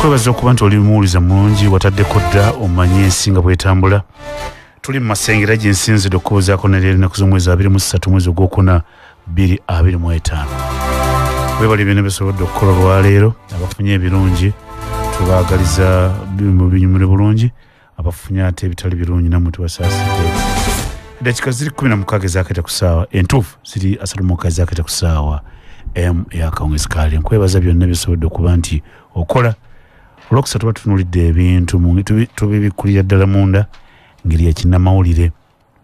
Nkwebaza okuba nti oli muwuliza mulungi, wataddeko dda omanye ensi nga bwetambula. Tuli mu Masengera gye nsinzidde okubuuzaako ne leero ennaku z'omwezi 23 mwezi ogwokuna 2025. Webale byonna byesobodde okukola olwaleero. Abafunye ebirungi tubaagaliza binyumire bulungi, abafunye ate ebitali birungi nammwe tubasaasidde. Eddakiika ziri 16 ezaaketa ku ssaawa entuufu ziri 36 ezaaketa ku ssaawa emu ey'akawungezi ka leero. Nkwebaza byonna byesobodde okuba nti okola. Olwokusatu batutunuulidde ebintu tubibikkulira ddala munda ngeri ya kinnamawulire,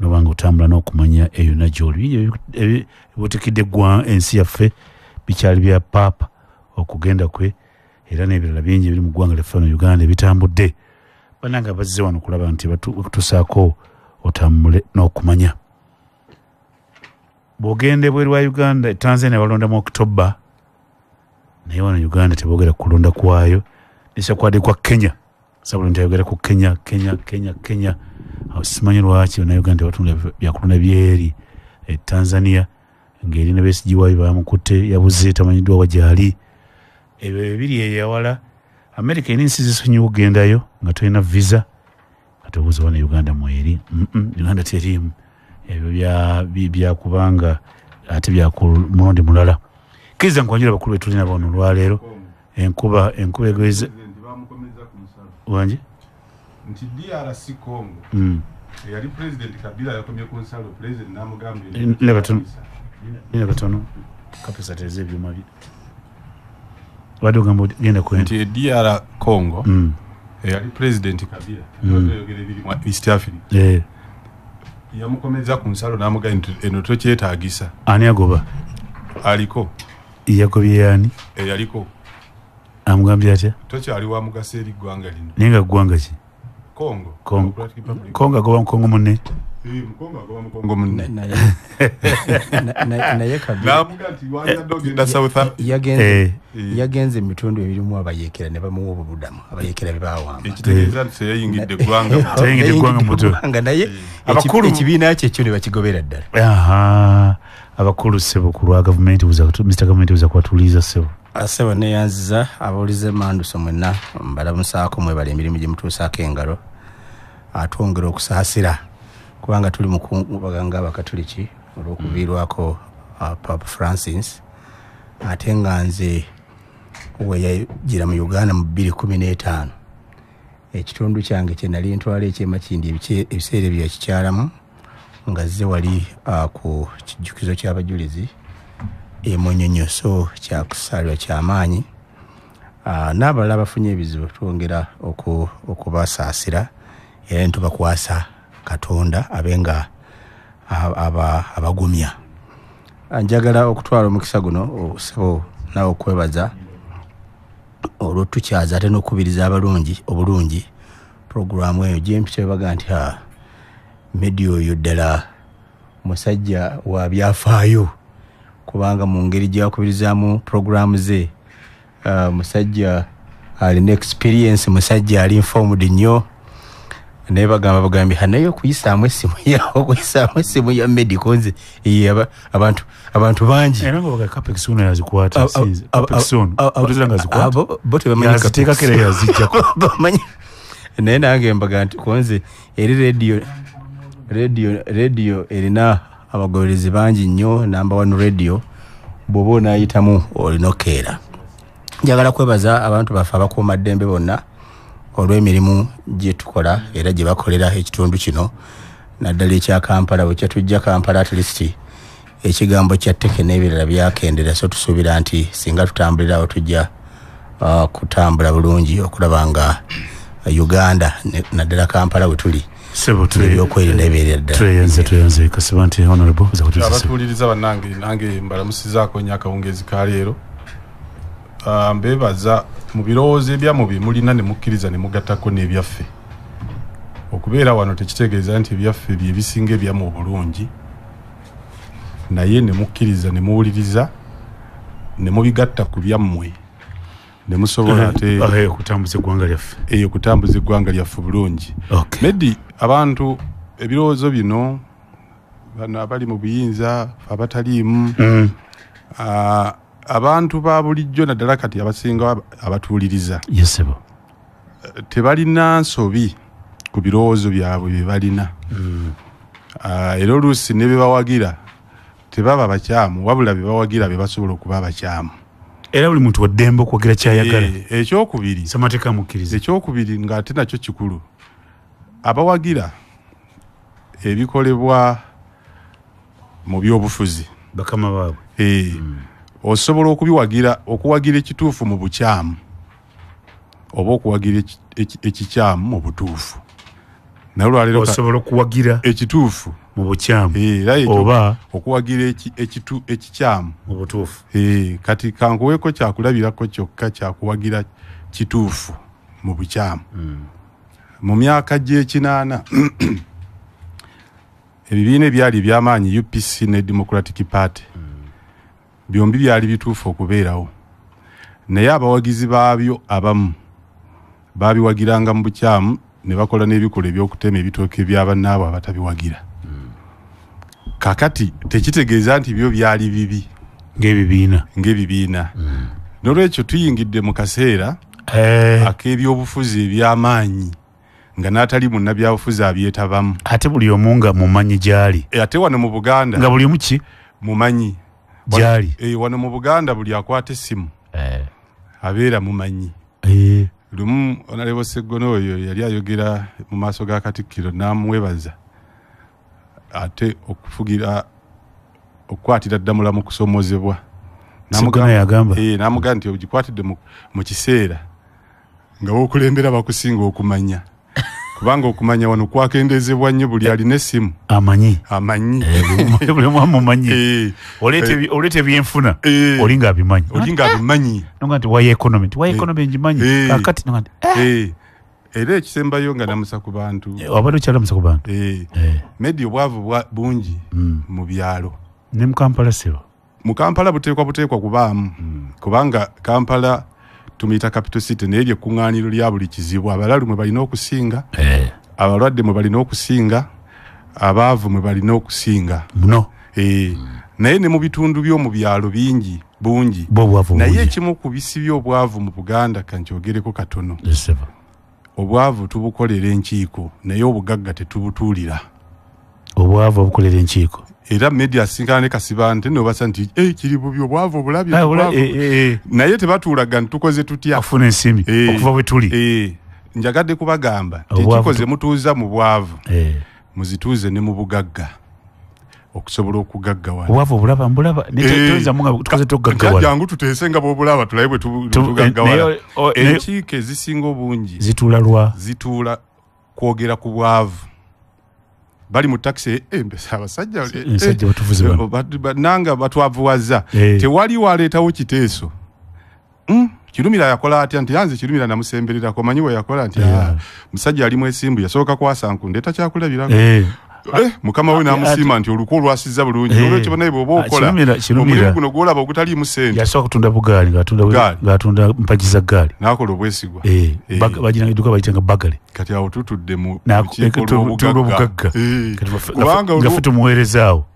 noba nga otambula n'okumanya eyo yonna gy'oli. Bingi ebibuutikidde ensi yaffe bikyali bya Paapa okugenda kwe, era n'ebirala bingi ebiri mu ggwanga lyaffe wano Uganda ebitambudde. Bannange abazze wano okulaba nti batusaako otambule n'okumanya. Bw'ogenda ebweru wa Uganda, Tanzania balonda mu October, naye wano Uganda teboogera ku kulonda kwayo. Nesakwadde kwa Kenya, sabula nti ayogera ku Kenya, Kenya, Kenya, Kenya. Awo simanyi lwaki bannayuganda tebatunula byakulonda byeri e Tanzania, ng'eri ne Besigye waayo bamukutte, yabuze, tamanyiddwa wa gy'ali. Ebyo ebiri eyo ewala. America erina ensi zisonyiwa okugendayo nga tolina visa, kati obuuza wano Uganda mweri. Uganda teriimu ebyo byakubanga ate byaku mulundi mulala. Kkiriza nkwanjula bakulu be tulina bano olwaleero. Enkuba egweze wangi nti DRC Congo eyali President Kabila yakomye ku nsalo, President n'amugamba nina katono kapesa teze ebyuma bye wadde ogamba genda ku nti DR Congo eyali President Kabila oyogera ebiri mu East Africa yamukomeza ku nsalo n'amugamba nti eno tokyetaagisa. Ani agoba? Aliko. Yagobye yani? Eyaliko. Amugambye atya? Tokyali wa mugaso eri ggwanga lino. Naye nga ggwanga ki? Congo. Congo. Congo agoba Mukongo munne. Mukongo agoba Mukongo munne. Naye Kabila n'amuga nti wandibadde ogenda South Africa. Yagenze mu bitundu ebirimu abayeekera ne bamuwa obubudamu, abayeekera be bawamba. Ekitegeeza nti teyayingidde ggwanga. Teyayingidde ggwanga muto. Ggwanga, naye ekibiina kye kyo ne bakigobera ddala. Abakulu ssebo ku lwa gavumenti, Mr. Gavumenti buza kubatuuliza ssebo. Ssebo neeyanziza abawulize Manduso mwenna, mbalamusaako, mwebale emirimu gye mutuusaako engalo. Atwongera okusaasira kubanga tuli mu kungubaga ng'Abakatuliki olw'okuviirwako Papa Francis, ate nga nze we yagira mu Uganda mu 2015 ekitundu kyange kye nali ntwala eky'emakindi ebiseera ebyo yakikyalamu nga zze wali ku kijjukizo ky'abajulizi e Munyonyo, so kyakusaalirwa kyamaanyi. N'abalala abafunye ebizibu twongera okubasaasira era ne tubakwasa Katonda abe nga abagumya. Njagala okutwala omukisa guno ssebo naawe okwebaza olw'otukyaza ate n'okukubiriza abalungi obulungi puroguraamu eyo gyempita baga nti media oyo ddala musajja wa byafaayo, kubanga mu ngeri gyakubirizaamu puroguraamu ze musajja alina experience, musajja ali informed nnyo. Naye bagamba bagambye naye okuyisaamu essimu ya okuyisaamu essimu ya medical nze abantu bangi era nga baga Capex ono yazikwata Capex ono otuzira nga zikwata bo tebamanyi yaziteekako era yazijjako bamanyi. Naye nange mbaga nti konze eri radio erina abagoberezi bangi nnyo, number 1 radio, bw'oba onaayitamu olina okkeera. Njagala kwebaza abantu baffe abakuumaddembe bonna olw'emirimu gye tukola era gye bakolera ekitundu kino, naddala ekya Kampala. Bwe kyatujja Kampala at least ekigambo kya tteke n'ebirala byakendera, so tusuubira nti singa tutambulira awo tujja kutambula bulungi okulaba nga Uganda naddala Kampala we tuli ebyokwerinda ebibeerera ddala. Tweyanze kasiba nti honorable abatuwuliriza bannange, nange mbalamusizaako nnyo akawungeezi ka leero. Mbeebaza mu birowoozo ebyammwe bye mulina ne mukkiriza ne mugattako n'ebyaffe. Okubeera wano tekitegeeza nti ebyaffe bye bisinga ebyammwe obulungi, naye ne mukkiriza ne muwuliriza ne mubigatta ku byammwe ne musobola ate okutambuza eggwanga lyaffe. Okutambuza eggwanga lyaffe bulungi. Medi abantu ebirowoozo bino bano abali mu buyinza abataliimu abantu ba bulijjo naddala kati abasinga abatuwuliriza. Yes, sebo. Tebalina nsobi ku birowoozo byabwe bye balina. Era oluusi ne bye bawagira tebaba bakyamu, wabula bye bawagira bye basobola okuba abakyamu. Era buli muntu wa ddembe okuwagira ky'ayagala. Ekyokubiri, ssemateeka amukkiriza. Ekyokubiri ng'ate nakyo kikulu, abawagira ebikolebwa mu byobufuzi bakama baabwe, osobola okubiwagira, okuwagira ekituufu mu bukyamu oba okuwagira ekikyamu mu butuufu. Naye olwaleero osobola okuwagira ekituufu mu bukyamu oba okuwagira ekikyamu mu butuufu. Kati kankuweeko kyakulabirako kyokka kyakuwagira kituufu mu bukyamu. Mu myaka gy'ekinaana ebibiina ebyali eby'amaanyi UPC ne Democratic Party byombi byali bituufu okubeerawo, naye abawagizi baabyo abamu baabiwagiranga mu bukyamu ne bakola n'ebikolwa eby'okutema ebitooke bya bannaabwe abatabiwagira. Kakati tekitegeeza nti byo byali bibi ng'ebibiina. N'olwekyo tuyingidde mu kaseera ak'ebyobufuzi eby'amaanyi nga n'atali munnabyabufuzi abyetabamu. Ate buli omu nga mumanyi gy'ali. Ate wano mu Buganda nga buli omu ki mumanyi gy'ali. Wano mu Buganda buli akwata essimu abeera mumanyi. Lumu Honorable Sseggona oyo yali ayogera mu maaso ga Katikkiro n'amwebaza ate okufugira okukwatira ddamula mu kusomoozebwa. N'amugamba nti ogikwatidde mu kiseera nga w'okulembera bakusinga okumanya, kubanga okumanya wano kwakendezebwa nnyo, buli alina essimu amanyi. Buli omu amumanyi. Oleeta ebyenfuna olinga abimanyi. Nonga nti why economy, nti why economy ngimanyi kakati nonga nti Era ekisembayo nga namusa ku bantu. Obadde okyalamusa ku bantu. Medi obwavu bungi mu byalo. Ne mu Kampala sebo. Mu Kampala buteekwa kubaamu, kubanga Kampala tumuyita capital city, naye lye kkuŋŋaaniro lya buli kizibu. Abalalu mwe balina okusinga, abalwadde mwe balina okusinga, abaavu mwe balina okusinga muno. Naye ne mu bitundu by'omu byalo bingi bungi. Naye ekimu ku bisibye obwavu mu Buganda kankyogereko katono. Obwavu tubukolera enkiiko, naye obugagga tetubutuulira. Obwavu obukolera enkiiko. Era media asinkana ne Kasibante n'obasa nti kiri bubi obwavu obulabye obwavu. Naye tebatuulaga nti tukoze tutya okufuna ensimbi okuva bwe tuli. Njagadde kubagamba nti enkiiko ze mutuuza mu bwavu muzituuze ne mu bugagga okusobola okugaggawala. Obwavu obulaba mbulaba toyinza munga tukoze tugaggawala. Jangu tuteese nga bw'obulaba tulabe bwe tugaggawala. Enkiiko ezisinga obungi zituula lwa zituula kwogera ku bwavu. Bali mu taxi abasajja nanga batwavuwaza. Tewali waleetawo kiteeso. Kirumira yakola atya nti yanze Kirumira namusembererako, omanyi we yakola nti musajja ali mwesimbu yasooka kwasa nkundeeta kyakulabirako. Mukama we n'amusiima nti olukwo olwasizza bulungi. Olwekyo bannaye bw'oba okola omulimu guno gw'olaba ogutaliimu ssente. Yasooka kutunda bugaali ng'atunda mpagi za ggaali. N'akola obwesigwa. Bagiranga edduuka bayitanga Bagale. Kati awo tutudde mu lukiiko lw'obugagga. Nga ffe tumuweerezaawo.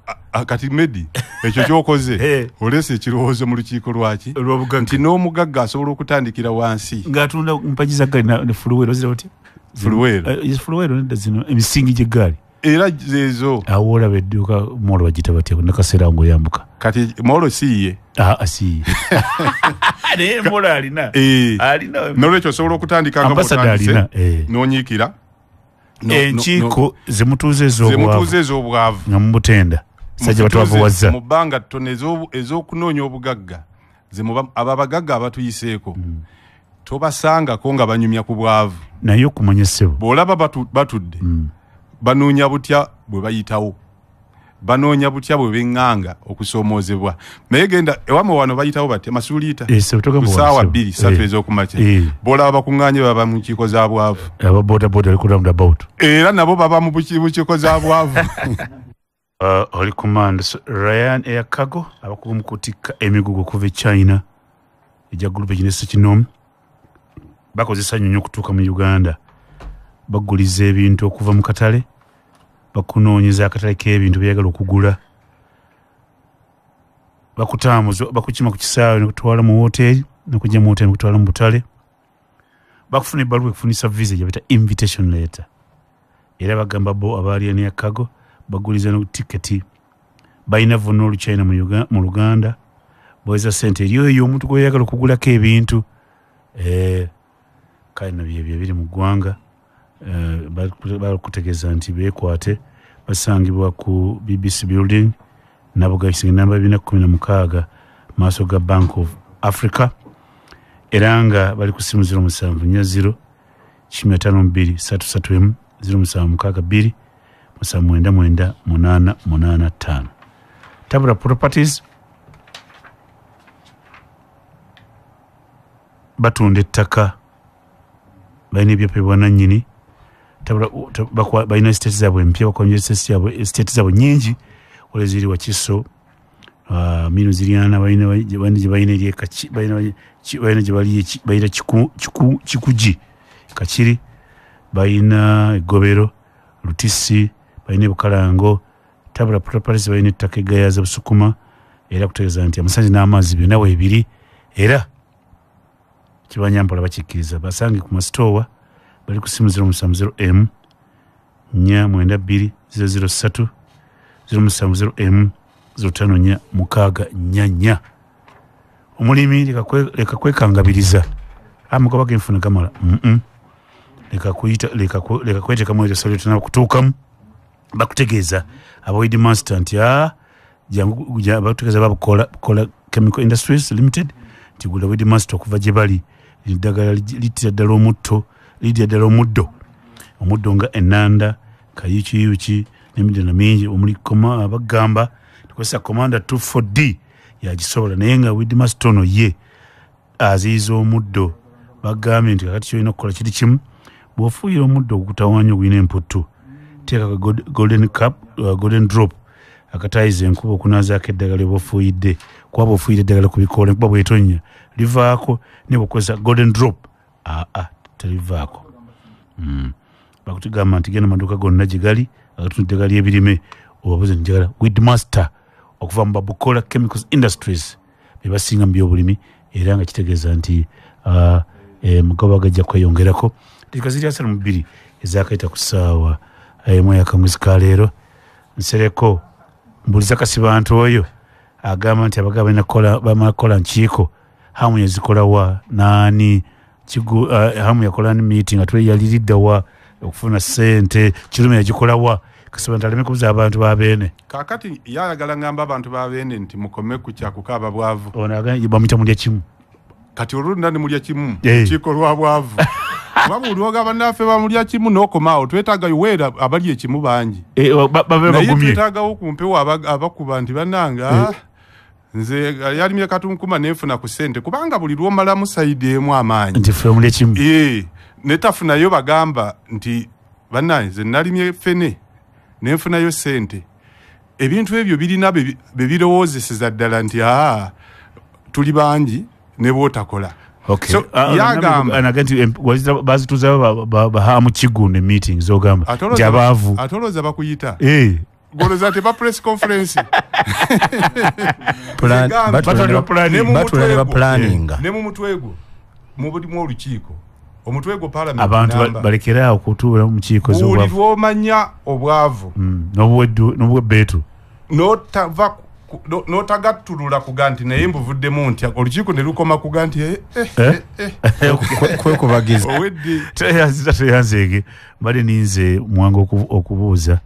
Kati Medi ekyo ky'okoze oleese ekirowoozo mu lukiiko lwaki nti n'omugagga asobola okutandikira wansi ng'atunda mpagi za ggaali ne fuluweero zira otya? Fuluweero. Fuluweero nedda zino emisingi gy'eggaali. Era zezo. Awo olaba edduuka moolo bagiyita batya nakaseera ng'oyambuka. Kati moolo si ye. Si ye. Naye moolo alina. Alina. N'olwekyo osobola okutandika nga bw'otandise n'onyiikira. Enkiiko zemutuuze ez'obwavu. Nga mubutenda. Sajja batwavuwazza. Mu bbanga ttono ez'okunoonya obugagga abo abagagga abatuyiseeko tobasangako nga banyumya ku bwavu. Naye okumanya ssebo. Bw'olaba batudde. Banoonya butya bwe bayitawo, banoonya butya bwe beŋŋanga okusoomoozebwa. Naye genda ewammwe wano bayitawo batya masuuliita ku ssaawa 2 3 ez'okumakya. Bw'olaba bakuŋŋaanye baba mu nkiiko za bwavu. Aba bodaboda bali ku roundabout. Era nabo baba mu bukiiko za bwavu. Oli command Ryan Air Cargo abakugu mu kutikka emigugu okuva e China ejja group eginese kinoomu bakozesa nnyo okutuuka mu Uganda. Baguliza ebintu okuva mu katale, bakunoonyeza akatale k'ebintu byeyagala okugula, bakutambuza, bakukima ku kisaawe nekutwala mu woteeri, nekujja mu woteeri nekutwala mu butale, Bakufuna ebbaluwa ekufunisa visa gyebita invitation letter. Era bagamba bo abaali ne Kago baguliza no tiketi. Balina vuna oluchina mu Luganda. Boeza sente eriyo eyo omuntu gw'oyagala okugulako ebintu. Kale nno byebyo ebiri mu ggwanga. Bakutegeeza nti beekwate basangibwa ku BBC building Nabuga kisenge namba 416 maaso ga Bank of Africa, era nga bali ku simu 0740 52 331 0762 799 885. Tabula Properties batunda ettaka, balina ebyapa bwanannyini, balina estate zaabwe empya, bakonye estate zaabwe nnyingi, wala ziri Wakiso, mino ziriana, balina gye balina eri balina gye bali bayira Kikuji Kakiri, balina Egobero, Lutisi, balina Bukalango. Tabula Properties balina ettaka egayaza Busukuma, era kutegeeza nti amasanzi n'amazzi byonna weebiri, era kibanyampola bakikkiriza. Basange ku masitoowa, bali ku simu 070M 492 003 070M 054 644. Omulimi leka kwekangabiriza amagoba g'enfuna gamala. Leka kweteekamu eryo essolo lye kutuukamu. Bakutegeeza aba Weed Master nti jangu, bakutegeeza babukola Chemical Industries Limited nti gula Weed Master okuva gye bali. Eddagala littira ddala omutto, littira ddala omuddo, omuddo nga ennanda, kayukiyuki n'emiddala mingi omuli bagamba tukozesa Commander 24D yagisobola, naye nga Weed Master ono ye aziyiza omuddo. Bagambye nti kakati ky'olina okukola kiri kimu, bw'ofuuyira omuddo ogutawaanya ogulina emputtu, teeka golden cup, golden drop akatayiza enkuba okunaazaako eddagala lyoba ofuuyidde, kuba bw'ofuuyira eddagala ku bikoola enkuba bw'etonnya livaako, ne bw'okozesa golden drop terivaako. Bakutugamba nti genda mu maduuka gonna gye gali agatunda eddagala ly'ebirime, obabuuze nti njagala Weed Master okuva mu Babukola Chemicals Industries, be basinga mu byobulimi, era nga kitegeeza nti mugoba gajja kweyongerako. Dakiika ziri 32 ezaakayita ku ssaawa emu ey'akamwezi ka leero. Nsereko mbuuliza Kasibantu oyo agamba nti abagaba balina kukola nkiiko, hamu yazikola wa naani, hamu yakola ni meeting ate yaliridda wa okufuna ssente, Kirume yagikola wa. Kasibantu aleme kubuza abantu ba Beene. Kaakati yayagala ngamba abantu ba Beene nti mukome ku kyakukaaba bwavu. Ono bamuyita mulya kimu. Kati olulunda ne mulya kimu, lukiiko lwa bwavu. Kuba buli lw'ogamba bannaffe bamulya kimu n'okomaawo, twetaaga weera abali ekimu bangi. Babe Naye bagumye. twetaagawo ku mpewo abakuba nti bannange, nze yalimye katunkuma nenfuna ku ssente, kubanga buli lw'omalamu sayidi emu amaanyi. Nti ffe mulya kimu. Netafunayo bagamba nti bannange nze nalimye ffene nenfunayo ssente. Ebintu ebyo birina be birowoozeseza ddala nti tuli bangi ne bw'otakola. Okay. So, yagamba nti bazituuza bahamu Kiggundu meetings z'ogamba nti abaavu. Atolooza bakuyita. Goloza teba press conference. Ne mu mutwe gwo mubulimu olukiiko. Omutwe gwo parliament abantu balekera okutuula mu kiiko z'obwavu. Buli lw'omanya obwavu. N'obwebbeetu. N'otava n'otagattulula kuga nti naye mbuvuddemu ntya, olukiiko ne lukoma kuga nti kwekubagiza. Owedde. Teyanzeege mbadde ninze Muwanga okubuuza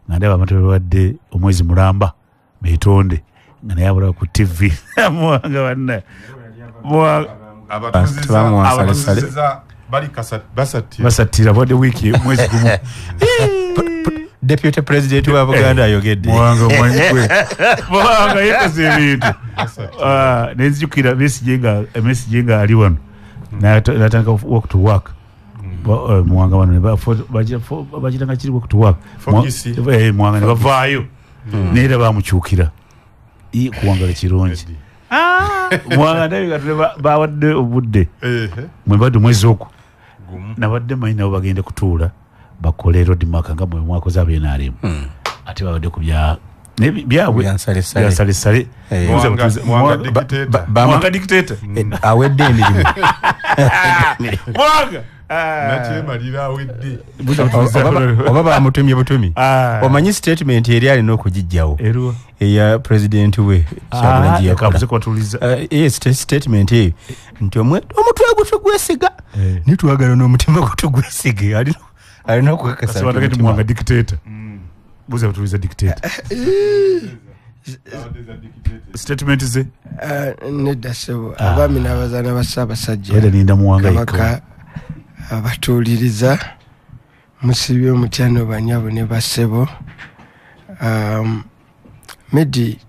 nga ndaba abantu babadde omwezi mulamba beetonde nga naye abula ku TV. Muwanga banna. Abatuuziza bali basattira bwadde wiiki mwezi gumu. Deputy President wa Buganda ayogedde. Muwanga omanyi gwe. Muwanga yekoze ebintu. Nenzijukira Besigye nga ali wano. N'atandika walk to work. Muwanga wano bagiranga kiri walk to work. Muwanga ne bavaayo. Naye era bamukyukira. Kuwangala kirungi. Muwanga ndabika bawadde obudde. Mwe mbadde omwezi ogwo. Nabadde mmanyi nabo bagenda kutuula bakole roadmap nga mwe mwakoze aba NRM. Ate babadde ku bya Byabwe byansalesale. Mwanga dictator. Awedde emirimu. Mwanga nakyemalira awedde. Oba bamutumye butumi. Omanyi statement eri alina okugijjawo eya president we Kyagulanyi yakola. Statement eyo nti omutwe gwo tugwesiga nitwagala n'omutima gwo tugwesige. Alina okukakasa nti Mwanga dictator. Buza kutuliza dictator. Statement ze nedda ssebo. Abaami n'abazaana ba Ssaabasajja Kabaka abatuuliriza musibye omutyano banyabo ne bassebo. Medi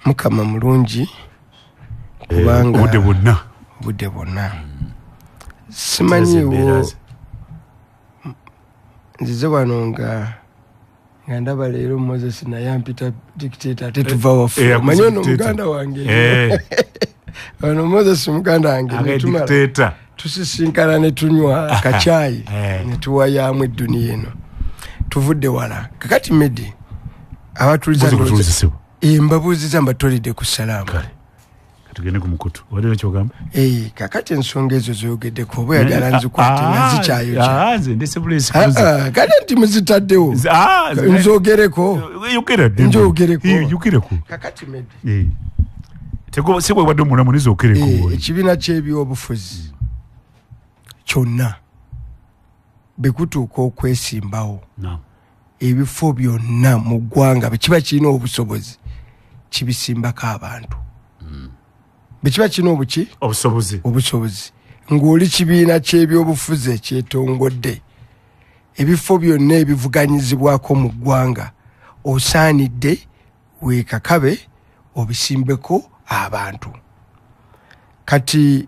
Mukama mulungi kubanga obudde bwonna. Simanyiwo nzize wano nga ndaba leero Moses naye ampita dictator ate tuva wafu. Omanyi ono muganda wange. Ono Moses muganda wange netumala tusisinkana ne tunywa akacaayi ne tuwayaamu edduniya eno. Tuvudde wala. Kakati Medi abatuliza mbabuuziza mbatolidde ku salaamu. Tugende ku mukutu. Wadde kyogamba? Kakati ensonga ezo zoyogeddeko oba oyagala nzikwate nga zikyayokya. Nze ndese bulesi kuza. Kale nti muzitaddewo. Nzogereko. Njogereko. Yogereko. Kakati Medi. Tego si bwe wadde omulamu nizogereko. Ekibiina ky'ebyobufuzi kyonna bekutuuka okwesimbawo. Ebifo byonna mu ggwanga bwe kiba kirina obusobozi kibisimbako abantu. Bwe kiba kirina obuki? Obusobozi. Obusobozi. Ng'oli kibiina ky'ebyobufuzi ekyetongodde, ebifo byonna ebivuganyizibwako mu ggwanga osaanidde weekakabe obisimbeko abantu. Kati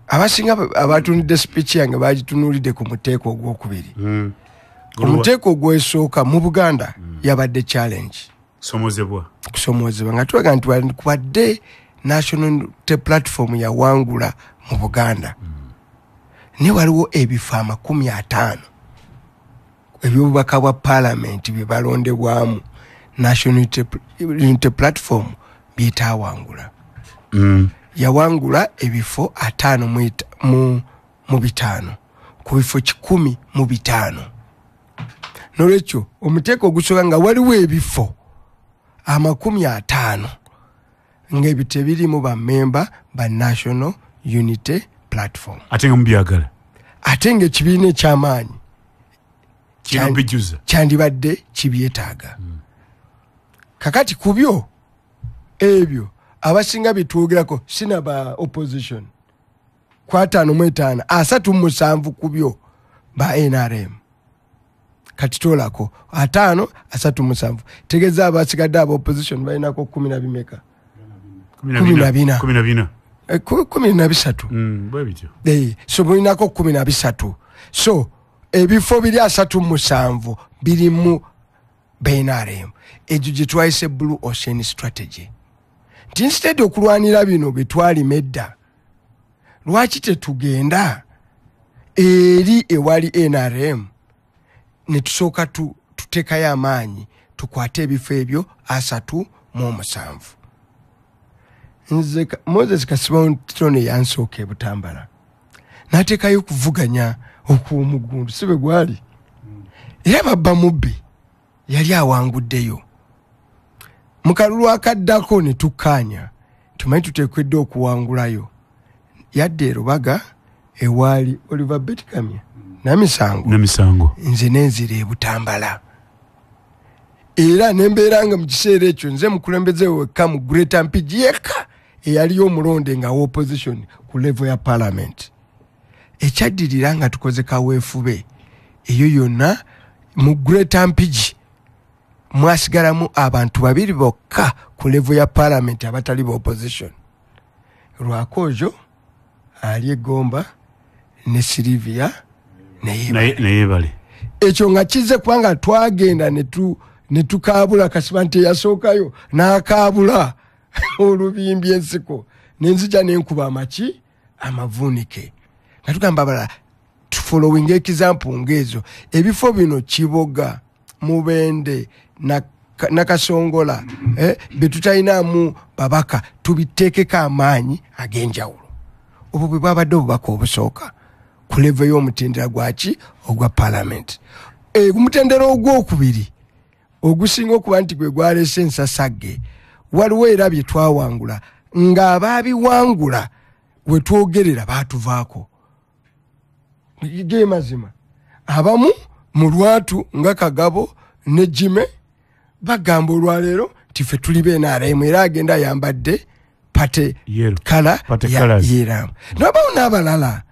abasinga abatunudde speech yange bagitunuulidde ku muteeko ogwokubiri. Omuteeko ogwesooka mu Buganda yabadde challenge. Kusomozebwa. Nga tulaga nti wadde National Platform yawangula mu Buganda. Ne waliwo ebifo 50 eby'obubaka bwa Parliament bye balondebwamu National Unity Platform byetaawangula. Yawangula ebifo 5 mu 5 ku bifo 105. Nolwekyo omuteeko ogusooka nga waliwo ebifo 50 ng'ebyo tebirimu bammemba ba National Unity Platform. Ate nga mubyagala. Ate ng'ekibiina eky'amaanyi kyandibadde kibyetaaga. Kakati ku byo ebyo abasinga bitwogerako sina ba opposition ku 55 37 ku byo ba NRM. Kati toolako 5 37 tegeeza abasigadde aba opposition balinako 10 bimeka 14 13 bwe bityo. So mulinako 13. So ebifo biri 37 birimu BNRM. Egyo gye twayise Blue Ocean Strategy. Nti instead okulwanira bino bye twalima edda, lwaki tetugenda eri ewali NRM ne tusooka tuteekayo amaanyi tukwate ebifo ebyo 37. Nze Moses Kasiba yansooka e Butambala n'ateekayo okuvuganya okw'omuggundu, si bwe gwali. Era babba mubbi yali awanguddeyo. Mu kalulu akaddako ne tukkaanya tumanyi tuteekeddwa okuwangulayo. Yadde e Rubaga ewaali Oliver Betkamya Namisango. Nze nenzira e Butambala. Era ne mbeera nga mu kiseera ekyo nze mukulembeze wekka mu Greater Mpigi yekka eyaliyo omulonde nga opposition ku level ya Parliament. Ekyaddirira nga tukoze kaweefube eyo yonna mu Greater Mpigi mwasigalamu abantu babiri bokka ku level ya Parliament abatali ba opposition. Rwakojo ali e Gomba ne Sylvia Neyebale. Ekyo nga kizze kubanga twagenda ne tukaabula Kasibante yasookayo n'akaabula olubimbi ensiko nenzija nenkuba amaki amavunike. Nga tugamba abalala following example ngezo ebifo bino Kiboga, Mubende na Nakasongola, betutalinamu babaka, tubiteekeko amaanyi ag'enjawulo. Obwo bwe bwabadde obubaka obusooka ku level y'omutendera gwaki ogwa parliament. Omutendera ogwokubiri ogusinga okuba nti gwe gwaleese ensasagge, waliwo era bye twawangula ng'abaabiwangula we twogerera baatuvaako. Ge mazima abamu mu lwatu nga Kagabo ne Jime bagamba olwaleero nti ffe tuli ba NRM, era agenda ayambadde party colour yeramu. Nabawo n'abalala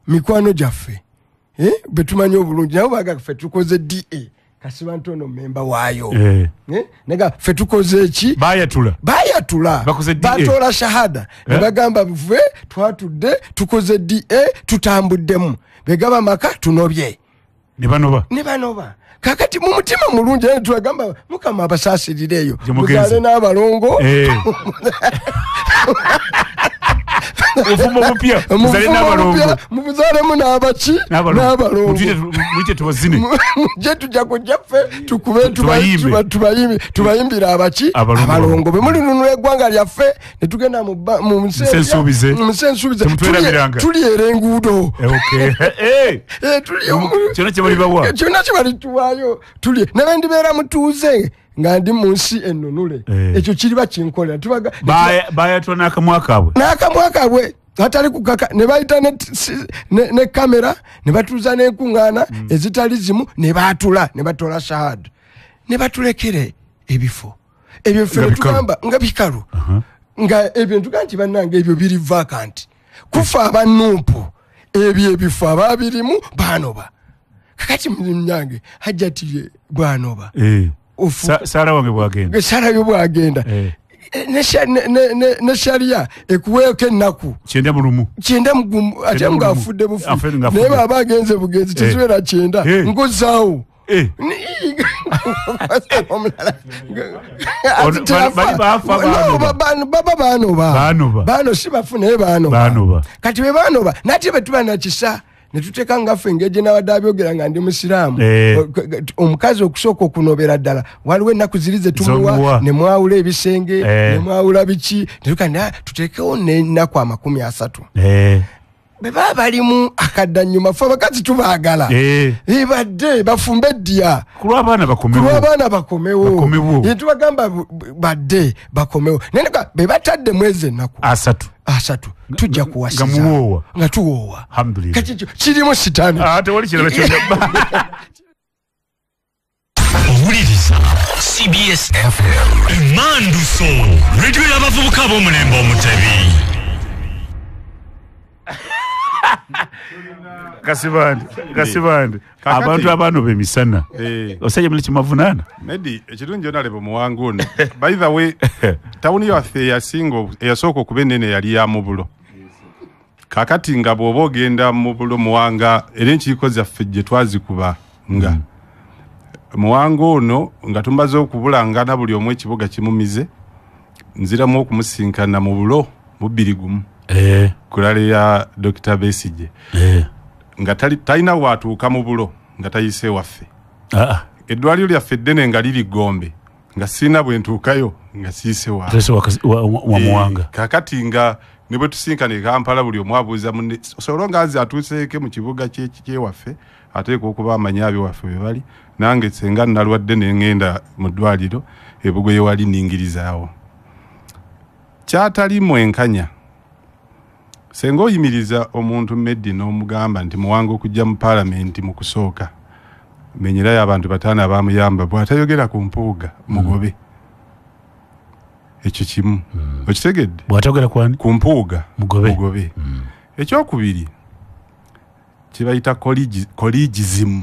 mikwano gyaffe betumanyi obulungi, nabo baga ffe tukoze DA, Kasibantu ono memba waayo, naga ffe tukoze eki, bayatula batola shahada ne bagamba ffe twatudde tukoze DA, tutambuddemu, begaba maka tunobye ne banoba. Kakati mu mutima mulungi era tubagamba Mukama abasaasirireeyo, muzaale n'abalongo, ofumbo mupya, muzaale n'abalongo, muzaalemu n'abaki n'abalongo, muyite tubazine, mujje tujja kujja ffe tukube tubayimbire abaki abalongo, bwe mulinunula eggwanga lyaffe ne tugenda mu nsi ensuubize, tulyera enguudo, kyonna kye balibawa, kyonna kye balituwaayo tulye, nabe ndibeera mutuuze nga ndi mu nsi ennunule, ekyo kiriba kinkolera. Bayatula n'akamwa kaabwe, n'akamwa kaabwe atali kukaka, ne bayita ne kamera ne batuuza n'enkuŋŋaana ezitali zimu ne baatula ne batoola shahada ne batulekere ebifo ebyo ffe tugamba nga bikalu, nga ebyo ntugamba nti bannange ebyo biri vacant, kufa abanumpu ebyo ebifo ababirimu baanoba. Kakati munyange Hajjati bwanoba, Sara wange bwagenda, Sara yo bwagenda, ne sharia ekuweeko ennaku 91, 91 ate ng'afudde bufu, naye baba agenze bugenzi teziwera 90 ngozaawo. Baba baanoba, bano si bafu naye baanoba. Kati bwe baanoba nate bwe tuba nakisa ne tuteeka ngaffe engeri gye nabadde abyogera nga ndi musiraamu, omukazi okusooka okunobera ddala waliwo ennaku ziri ze tumuwa ne mwawula ebisenge ne mwawula biki, ne tuka tuteekewo n'ennaku 30. Bwe baba balimu akaddannyuma, ffe abakazi tubaagala, badde bafumbe eddya ku lw'abaana bakomewo, tubagamba badde bakomewo, naye be batadde mwezi ennaku 30 tujja kuwasiza nga tuwoowa. Kati kirimu sitaani, tewali kirala kyonna. Owuliriza CBS FM Emanduso, radio y'abavubuka b'omulembe omutebi. Kasibandi abantu abano bemisana osajja muli kimavunaana Medi ekirungi onalebo Muwanga ono. By the way, tawuni yaffe eyasooka okuba ennene yali ya Mubulo. Kakati nga bw'oba ogenda Mubulo Muwanga, era enkiiko zaffe gye twazikuba nga Muwanga ono nga tumaze okubulangana buli omu ekibuga kimumize, nziramu okumusinkana Mubulo mu 2001 kulale ya Dr. Besigye, nga talina watuuka Mubulo nga tayise waffe. Eddwaliro lyaffe eddene nga liri Gombe, nga sirina bwe ntuukayo nga siise wa Muwanga. Kakati nga ne bwe tusinkana e Kampala buli omu abuuza munne, solo nga nze atuuseeko mu kibuga kyewaffe ateekwa okuba amanyi abewaffe bwe bali, nange senga nalwadde ne ŋŋenda mu ddwaliro e Bugoye wali ningirizaawo. Kyatali mwenkanya, senga oyimiriza omuntu Meddi n'omugamba nti Muwanga okujja mu paalamenti mu kusooka menyerayo abantu 5 abamuyamba, bw'atayogera ku Mpuuga mugobe. Ekyo kimu okitegedde, bw'atayogera kwani ku Mpuuga mugobe. Ekyokubiri kibayita collegism.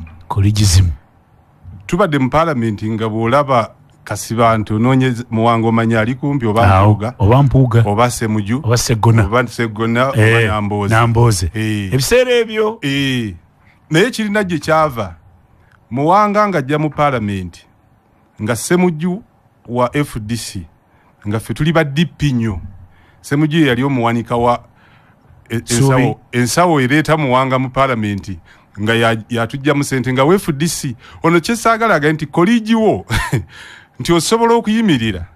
Tubadde mu paalamenti nga bw'olaba Kasibantu onoonye Muwanga omanya ali kumpi oba Mpuuga oba Semuju oba Seggona oba Namboze. Ebiseera ebyo naye kirina gye kyava. Muwanga ng'ajja mu paalamenti nga Semuju wa FDC, nga ffe tuli ba DP nnyo. Semuju ye yali omuwanika wa ensawo ereeta Muwanga mu paalamenti, nga yatujjamu sente nga wa FDC. Ono kyesaagala agaye nti koligiwo Nti osobola okuyimirira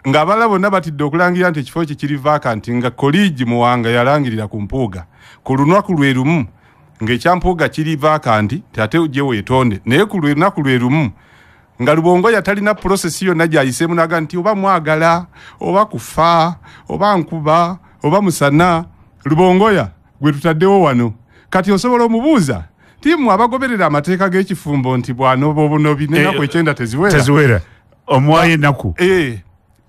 ng'abalala bonna batidde okulangira nti ekifo kye kiri vacant, nga Koligi Muwanga yalangirira ku Mpuuga ku lunaku lwe lumu ng'ekyampuuga kiri vacant, nti ate ojje weetonde, naye ku lunaku lwe lumu nga Lubongoya talina process yonna gy'ayiseemu n'agamba nti oba mwagala oba kufa oba nkuba oba musana, Lubongoya gwe tutaddewo wano. Kati osobola omubuuza nti mmwe abagoberera amateeka g'ekifumbo nti bw'anoba obunobi n'ennaku 9 teziwera omuwayo ennaku.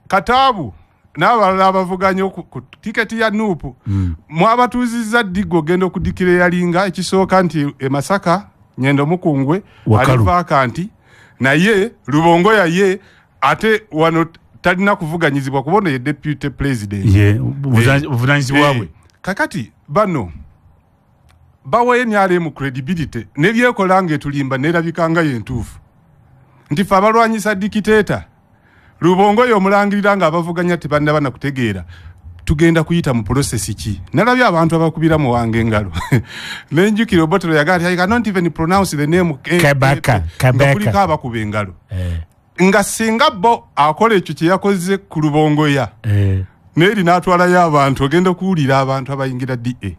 Kataabu n'abalala abavuganya ku tiketi ya NUP mwabatuuzizza ddiggo ogenda okudikira eyalinga ekisooka nti e Masaka Nyendo Mukungwe ali vacant, naye Lubongoya ye ate wano talina kuvuganyizibwa kubona ye deputy president ye buvunanyizibwa bwe. Kakati bano bawa NRM credibility nebyekola ng'etulimba nerabika nga yentuufu nti fe abalwanyisa dictator Lubongoya omulangirira nga abavuganya tebannaba na kutegeera tugenda kuyita mu process ki. Nalabye abantu abakubira Muwanga engalo nenjukira Obotolo yagamba I cannot even pronounce the name Kabaka. Kuliko abakuba engalo nga singa bo akola ekyo kye yakoze ku Lubongoya neeri n'atwalayo abantu. Ogenda okuwulira abantu abayingira DA,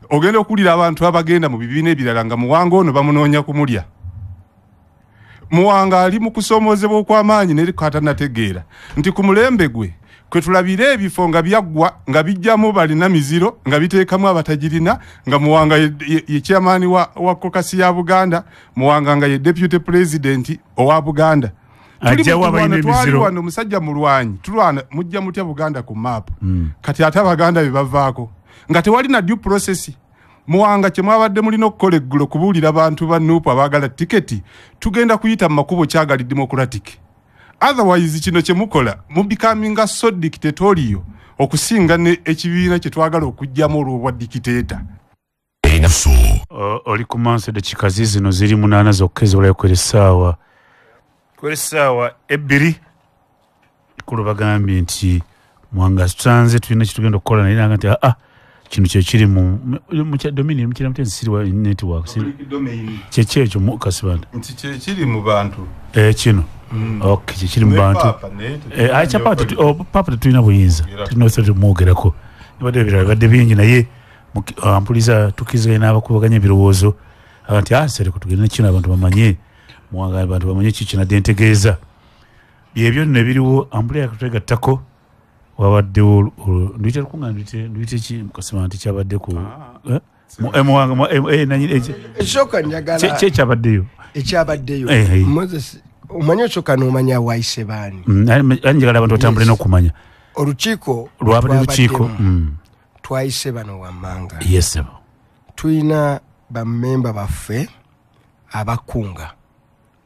ogenda okuwulira abantu abagenda mu bibiina ebirala nga Muwanga ono bamunoonya kumulya. Muwanga ali mu kusomoozebwa okw'amaanyi naye katanategeera nti ku mulembe gwe kwe tulabira ebifo nga byaggwa nga bijjamu balina miziro nga biteekamu abatagirina, nga Muwanga ye chairman wa kokasi ya Buganda, Muwanga nga ye deputy president owa Buganda. Twali wano musajja mulwanyi tulwana mujja mutya Buganda ku map. Kati ate Abaganda be bavaako nga tewali na due process. Muwanga kye mwabadde mulina okukola eggulo kubuulira abantu ba NUP abaagala tiketi tugenda kuyita mu makubo kyagali democratic, otherwise kino kye mukola mu becoming so dictatorial okusinga ne ekibiina kye twagala okuggyamu olw'obwa dictator. Oli ku maaso eddakiika zino ziri 8 zokka ezibulayo kwera essaawa 2. Kulu bagambye nti Muwanga tusanze tulina kyetugenda okukola, naye nanga nti kino kyekiri mu dominion mukira mutya nsiriwa network kyeki ekyo Kasibanda nti kyekiri mu bantu kino okay kyekiri mu bantu acha papa tetulina buyinza tulina authority mwogerako nibadde ebirala bibadde bingi, naye mpuliza tukkiziganya n'abakubaganya ebirowoozo nti sereko tugende kino abantu bamanye Muwanga, abantu bamanye ki kinadde ntegeeza byebyo nno ebiriwo. Ampula yakatwegattako wabaddewo nduyite lukunga nduyite ki Kasibanda nti kyabadde ku Muwanga ekisooka njagala ki ekyabaddeyo ekyabaddeyo Moses omanyi osooka n'omanya wayise baani. Njagala abantu batambule n'okumanya olukiiko lwabadde lukiiko twayise bano wammanga. Yes, tulina bammemba baffe abakunga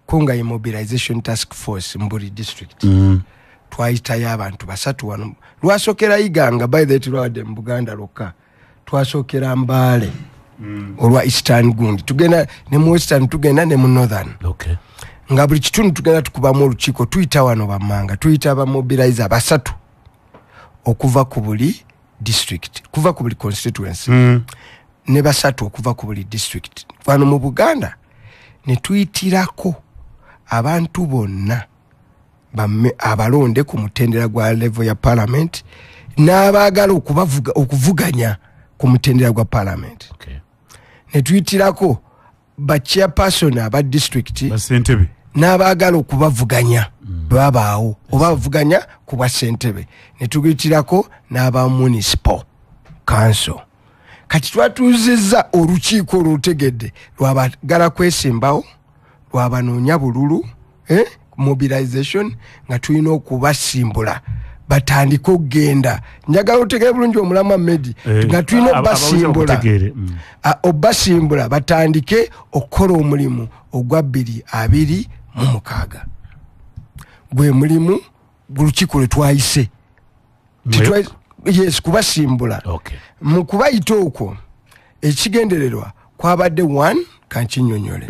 kunga ye mobilization task force mu buli district. Twayitayo abantu 3 wano. Lwasookera Iganga, by the way tulwadde mu Buganda lwokka, twasookera Mbale olwa Eastern gundi, tugenda ne mu Western, tugenda ne mu Northern. Nga buli kitundu tugenda tukubamu olukiiko, tuyita wano bammanga, tuyita abamobilizer 3 okuva ku buli district, kuva ku buli constituency ne 3 okuva ku buli district wano mu Buganda, ne tuyitirako abantu bonna abalonde ku mutendera gwa level ya parliament n'abaagala okuvuganya ku mutendera gwa parliament. Ne tuyitirako ba chairperson aba district n'abaagala okubavuganya babaawo oba bavuganya ku bwa ssentebe, ne tuyitirako n'aba municipal council. Kati twatuuzizza olukiiko olutegedde lwabagala kwesimbawo, lwabanoonya bululu, mobilization, nga tulina okubasimbula batandike okugenda. Njagala otegere bulungi omulamwa Medi, nga tulina obbasimbula batandike okukola omulimu ogwa 2026 gwe mulimu gulukiiko lwe twayise. Yes, kubasimbula. Mu kubayita okwo ekigendererwa kwabadde 1 kankinyonyole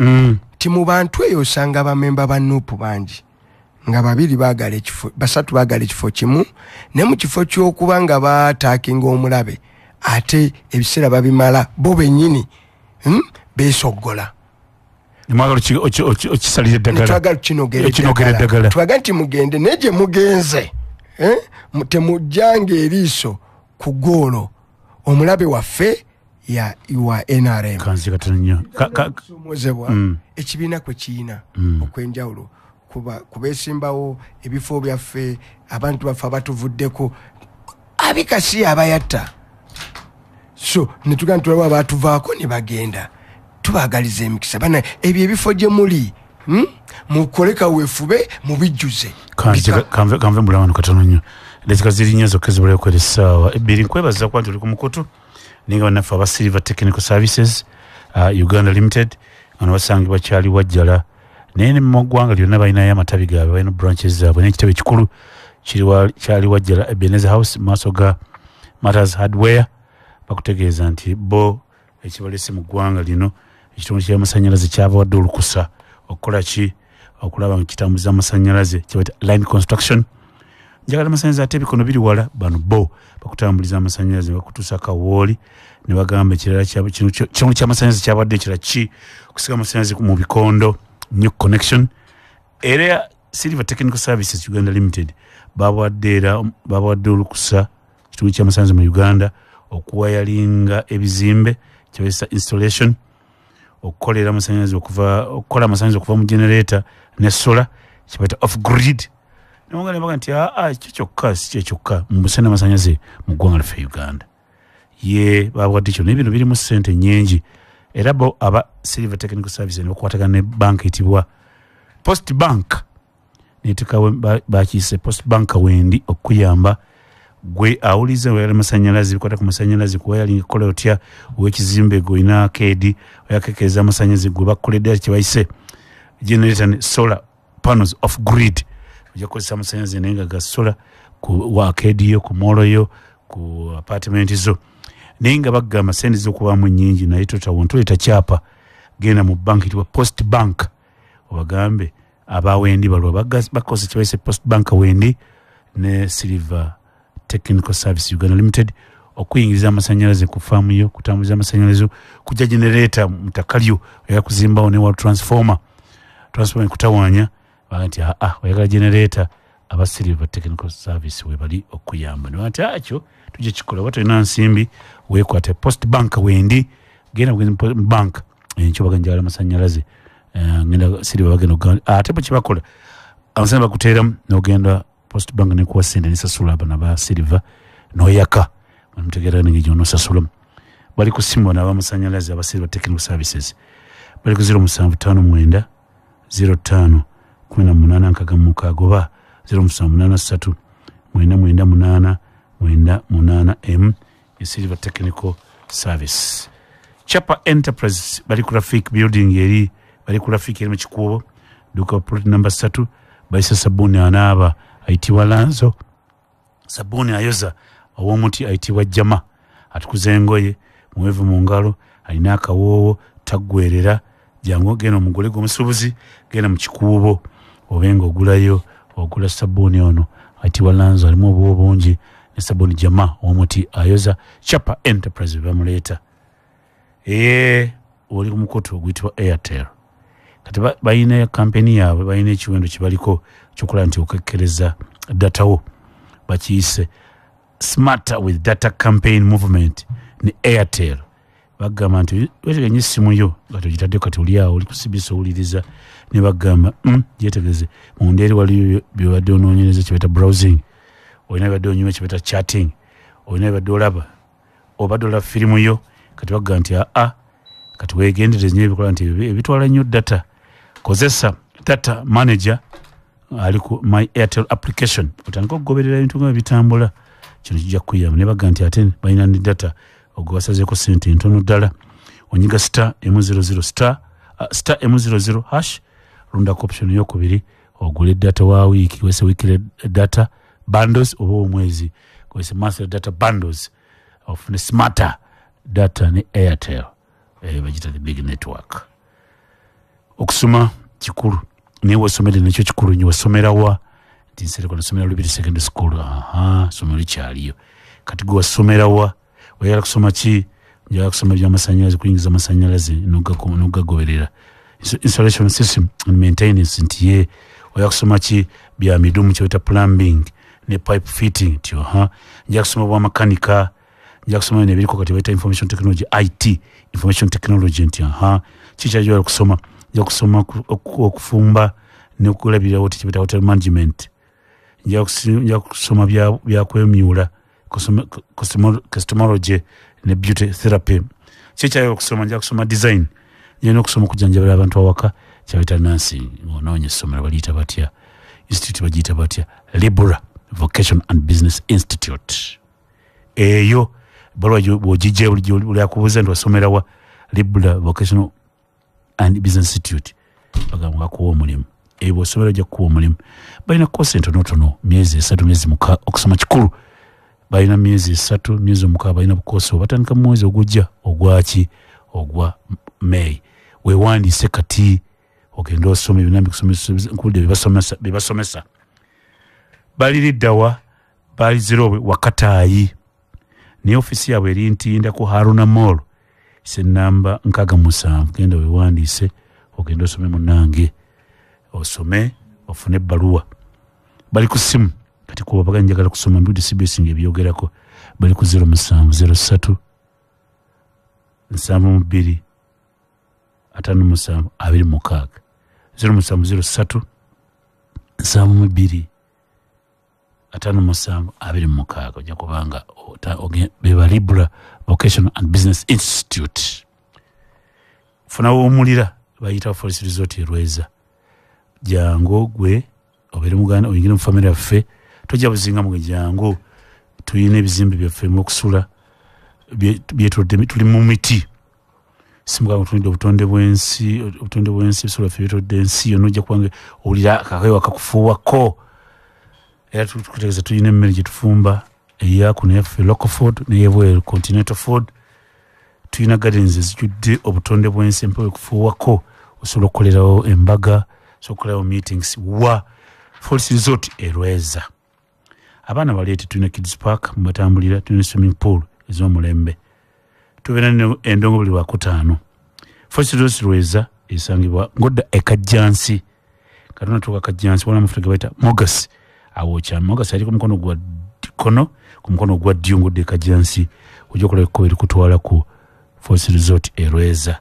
nti mu bantu eyo osanga bamemba ba NUP bangi nga 2 baagala ekifo, 3 baagala ekifo kimu, ne mu kifo ky'okuba nga bataakinga omulabe ate ebiseera babimala bo bennyini beesoggola. Nemwagala okisalira eddagala. Twagala kinogera eddagala. Twagala nti mugende naye gye mugenze temujjanga eriiso ku goolo omulabe waffe ya wa NRM. Kanzi katono nnyo. Kusomozebwa ekibiina kwe kiyina okw'enjawulo kubeesimbawo ebifo byaffe, abantu baffe abatuvuddeko abikasi abayatta. So netugamba tulaba abatuvaako ne bagenda, tubaagaliza emikisa bana ebyo ebifo gye muli mukole kaweefube mubijjuze. Kanve mbulawano katono nnyo. Dakika ziri nnya zokka ezibulayo okuwera essaawa 2. Nkwebaza kuba nti oli ku mukutu ninga bannaffe aba Silver Technical Services Uganda Limited bano basangibwa Kyali Wajjala, naye ne mu ggwanga lyonna balinayo amatabi gaabwe, balina branches zaabwe n'ekitebe ekikulu kiri Kyali Wajjala Ebenezer House mu maaso ga Matters Hardware. Bakutegeeza nti bo ekibalese mu ggwanga lino ekitongole ky'amasannyalaze kyabawadde olukusa okukola ki, okulaba nga kitambuza amasannyalaze kyebayita line construction. Njagala amasannyalaze ate ebikono biri wala, bano bo bakutambuliza amasannyalaze bakutuusa kawooli ne bagamba ekirala kino ky'amasannyalaze kyabadde ekirala ki, okusiga amasannyalaze mu bikondo, new connection. Era Silver Technical Services Uganda Limited babawadde olukusa ekitongole ky'amasannyalaze mu Uganda okuwayalinga ebizimbe kyebayita installation, okukolera amasannyalaze okuva okukola amasannyalaze okuva mu generator ne solar kyebayita off grid. Nongale baga nti ekyo kyokka si kye kyokka mu busena amasannyalaze mu ggwanga lyaffe Uganda. Ye babawadde kyo n'ebintu birimu ssente nnyingi. Era bo aba Silver Technical Services ne bakwatagana ne banka eyitibwa Post Bank, neetekawo bakiyise Post Bank wendi okuyamba gwe awuliza oyagala amasannyalaze, bikwata ku masannyalaze, kuwayalinga kukola otya ow'ekizimbe gwe olina keedi oyakekereza amasannyalaze gwe bakukoledde kye bayise generator ne solar panels off grid. Ojja kukozesa amasannyalaze naye nga ga solar ku arcade yo, ku mall yo, ku apartment zo, naye nga bagamba sente z'okubaamu nnyingi, naye toleeta kyapa, genda mu bank eyitibwa Post Bank obagambe abawendi balwa bakozesa kye bayise Post Bank wendi ne Silver Technical Service Uganda Limited okuyingiza amasannyalaze ku faamu yo, kutambuza amasannyalaze, kujja generator mu ttaka lyo, oyagala kuzimbawo ne wa transformer ekutawaanya, baga nti oyagala generator, aba Silver Technical Service we bali okuyamba. Ne baga nti ekyo tujja kikola, oba tolina nsimbi weekwate Post Bank wendi, genda mu bank enkyo baga njagala amasannyalaze, ngenda Silver bagenda okugamba ate bwe kibakola amasannyalaze bakuteeramu n'ogenda Post Bank nekuwa ssente nesasula abana ba Silver n'oyaka bamutegeera n'engeri gy'onoosasulamu. Bali ku ssimu bano ab'amasannyalaze aba Silver Technical Services bali ku 0759 05 18 66 oba 0783 998 98 M Silver Technical Service. Chapa Enterprise bali ku Rafik building eri, bali ku Rafik eri mu Kikuubo, duka plot number 3, bayisa sabbuuni anaaba ayitibwa Lanzo, sabbuuni ayoza ow'omuti ayitibwa Jama, atukuza engoye, muwevu mu ngalo, alina akawoowo, taggwerera. Jangu genda omugole gw'omusuubuzi, genda mu Kikuubo obe ng'ogulayo, ogula sabbuuni ono ayitibwa Lanzo, alimu obuwo bungi, ne sabbuuni Jama ow'omuti ayoza. Chapa Enterprise be bamuleeta. Oli ku mukutu oguyitibwa Airtel. Kati balina kampeni yaabwe, balina ekiwendo kye baliko kyokulaba nti okekkereza data wo, bakiyise Smarter with Data Campaign Movement ne Airtel. Bagamba nti weteganye essimu yo nga togitadde, kati oli awo oli ku CBS owuliriza, ne bagamba gyetegeze munda eri waliyo byobadde onoonyereza kye bayita browsing, olina byobadde onyuma kye bayita chatting, olina byobadde olaba, obadde olaba firimu yo. Kati bagamba nti kati weegendereze nnyo ebikola nti ebitwala nnyo data, kozesa data manager ali ku My Airtel application otandike okugoberera ebintu nga bitambula, kino kijja kukuyamba. Ne bagamba nti ate balina ne data ogwe basazeeko ssente ntono ddala, onyiga star 100 star star 100 hash, lundako option eyokubiri ogule data wa wiiki, wese weekly data bundles oba omwezi kozesa monthly data bundles, ofune smarter data ne Airtel, bagita the big network. Okusoma kikulu, naye wesomere nakyo kikulu nnyo. Wasomera wa? Nti Nsereko nasomera Lubiri Secondary School. Aha, somero likyaliyo. Kati gwe wasomera wa? Oyagala kusoma ki? Njagala kusoma byamasannyalaze, kuyingiza amasannyalaze n'ogagoberera. Installation system and maintenance nti ye. Oya kusoma ki bya midumu kyeweta plumbing ne pipe fitting nti oha. Nja kusoma bwa makanika, nja kusoma nebiriko kati bayita information technology, IT, information technology nti aha. Kiki kusoma? Nja kusoma okufumba n'okulabirira hoteli, kyebeta hotel management. Nja kusoma bya kwemyula, cosmology ne beauty therapy. Kiki kusoma? Nja kusoma design. Nja n'okusoma okujanjabira abantu awaka, kyebeta nursing. Onoonya essomero baliyita batya? Institute bagiyita batya? Libra Vocation and Business Institute. Eyo balo bw'ogijja buli akubuuza nti wasomera wa? Libra Vocational and Business Institute, bagamba bakuwa omulimu. Eyo bw'osomera ojja kukuwa omulimu. Balina kosi entonotono, myezi 3, myezi 6, okusoma kikulu. Balina myezi 3, myezi 6, balina bukosi batandika mu mwezi ogujja ogwaki? Ogwa May. Weewandiise kati ogende osome ebinambi kusomesa, nkudde bebasomesa. Baliriddawa? Bali Zirobwe Wakataayi, naye ofiisi yaabwe eri Ntinda ku Haruna Mall, senamba 67. Genda weewandiise ogende osome munnange, osome ofune ebbaluwa. Bali ku ssimu kati kuba baga njagala kusoma mbudde CBS ng'ebyogerako. Bali ku 0703 72 57 26, 0703 72 57 26. Ojja kubanga beba Libra Vocational and Business Institute. Funa w'omulira bayita Forest Resort e Rweza. Jangu gwe obeere muganda oyingire mu famire yaffe, tojja buzinga muge, jangu tuyina ebizimbe byaffe mu okusula byetodde, tuli mu miti, simuga tulidde obutonde bw'ensi, obutonde bw'ensi, ebisolo byaffe byetodde ensi yonna. Ojja kubanga owulira akakewa kakufuuwako. Era tukutegeeza tulina emmere gye tufumba eyakuno yaffe local food neyebweru continental food. Tulina gardens ezijjudde obutonde bw'ensi, empewo ekufuuwako, osobola okukolerawo embaga, osobola okukolerawo meetings wa Forest Resort e Rweza. Abaana baleete, tulina kids park mubatambulira, tulina swimming pool ez'omulembe, tubeera endongo buli lwakutaano. Forest Resort Rweza esangibwa ngodda ekajjansi, katona tuuka Kajjansi, waliwo amafuta ge bayita Mogas, awo kya Mogas ali ku mukono gwa kkono, ku mukono gwa ddyo ngodda ekajjansi, ojja okulaba ekkubo erikutwala ku Forest Resort e Rweza.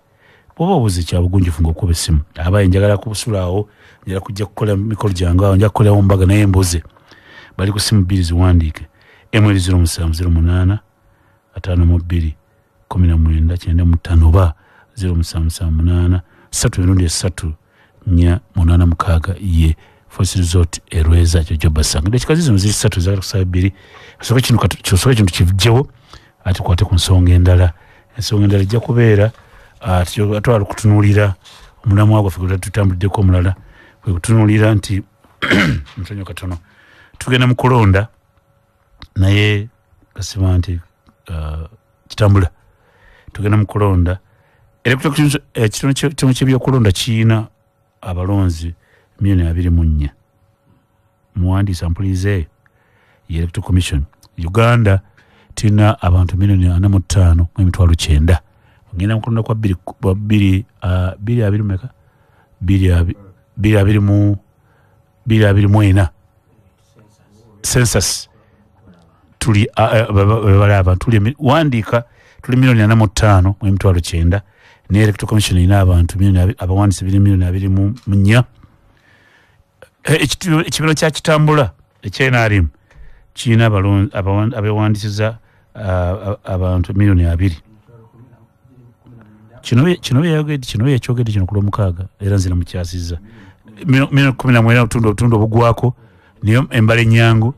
Bw'oba obuze kya bugunjufu ng'okuba essimu, abaye njagala kusula awo, njagala kujja kukola mikolo gyange awo, njagala kukolerawo mbaga naye mbuze. Bali ku ssimu 2 ziwandiike, emu eri 0708 52 19 95 oba 0778 3 3 4 8 6 ye Forest Resort e Rweza kyo gy'obasanga. Dakika zino ziri 3 zaagala kusaba 2. Kasooke kino kisooke kintu kijjewo ate tukwate ku nsonga endala. Ensonga endala ejja kubeera atwala okutunuulira omulamwa gwaffe gwe tutambuliddeko omulala, kwe kutunuulira nti ntonyo katono tugenda mu kulonda, naye kasiba nti kitambula tugenda mu kulonda. Ekitono ky'ebyokulonda kiyina abalonzi 24 million. Muwandiisa mpulize ye Electoral Commission. Uganda tulina abantu 45,900 million. Ngenda mu kulonda kwa 2 2 meka 2 2 24 census tuli balaba tuli wandiika tuli 45,900 million. Ne Electoral Commission ina abantu abawandiisi 2 24 Ekibiro kya kitambula ekya NRM kirina abawandisiza abantu 2 million. Kino yakyogedde kino ku Lwomukaaga, era nzira mukyasizza 19 million obutundu obugwako, niyo embala ennyangu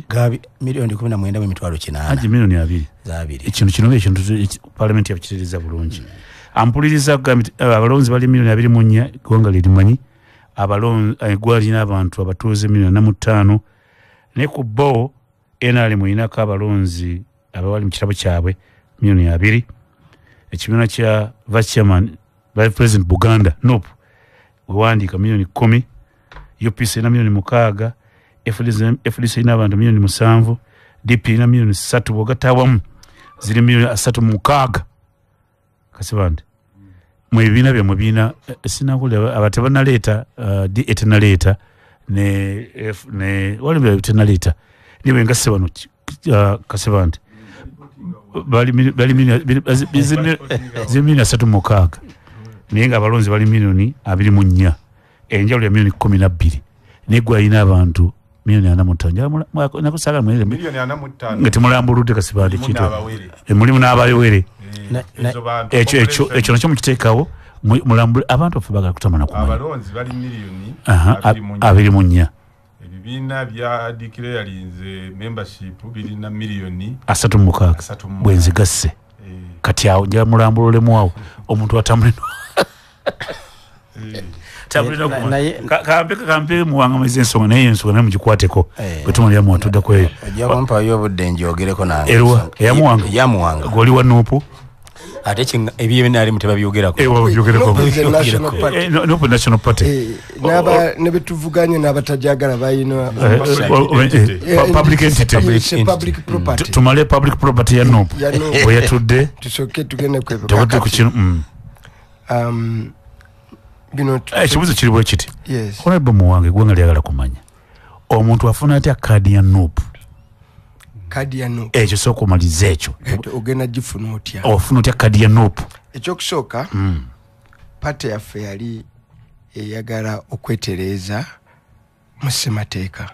gabi 19,800,000 aji 2 million zabiri. Ekino kino ekintu parliament yakitiriza bulungi. Ampuliriza abalonzi bali 24 million, eggwanga lirimanyi abalonzi eggwanga lirina abantu abatuuze 45 million, ne ku bo NRM erinako abalonzi abawali mu kirabo kyabwe 2 million. Ekibiina kya vice chairman, vice president Buganda NUP wewandiika 10 million, UPC erina 6 million, FDC erina abantu 7 million, DP erina 3 million, bw'ogatta awamu ziri 36 million. Kasibante Mu ebibiina byammwe birina sinakuli abatebanaleeta D tenaleeta ne F ne wali tenaleeta nibe nga se bano Kasibante bali 336 naye nga abalonzi bali milioni 24, enjawulo ya milioni 12, naye gwe alina abantu milioni 45 nakusala milioni 45 nga temulambuludde Kasibante kintu mulimu n'abawere ekyo nakyo mukiteekawo mulambule abantu baffe baagala kutamana kumanya. Abalonzi bali milioni 24, ebibiina bya declarinze membership birina milioni 36 bwenzigasse. Kati awo nja mulambululemu awo omuntu atambule kampe muwangamiza ensonga naye ensonga naye mugikwateko bwe tumalira mu watudda ku eyo. Ojja kumpayo obudde njogereko nange. Eruwa eyamuwanga yamuwanga goli wa Nuupu ate ebyebinalimu tebabyogerako. Nuupu National Party ne betuvuganye n'abatajagala balina public entity, public property. Tumale public property ya Nuupu bwe yatudde tusooke tugende ku bino. Ekibuuzo kiri bwe kiti. Honorable Muwanga, eggwanga lyagala kumanya omuntu afuna atya kaadi ya Nuupu? Kaadi ya Nuupu ekyo sooka omalize ekyo ogenda gifuna otya? Ofuna otya kaadi ya Nuupu? Ekyokusooka, pate yaffe yali eyagala okwetereeza mu ssemateeka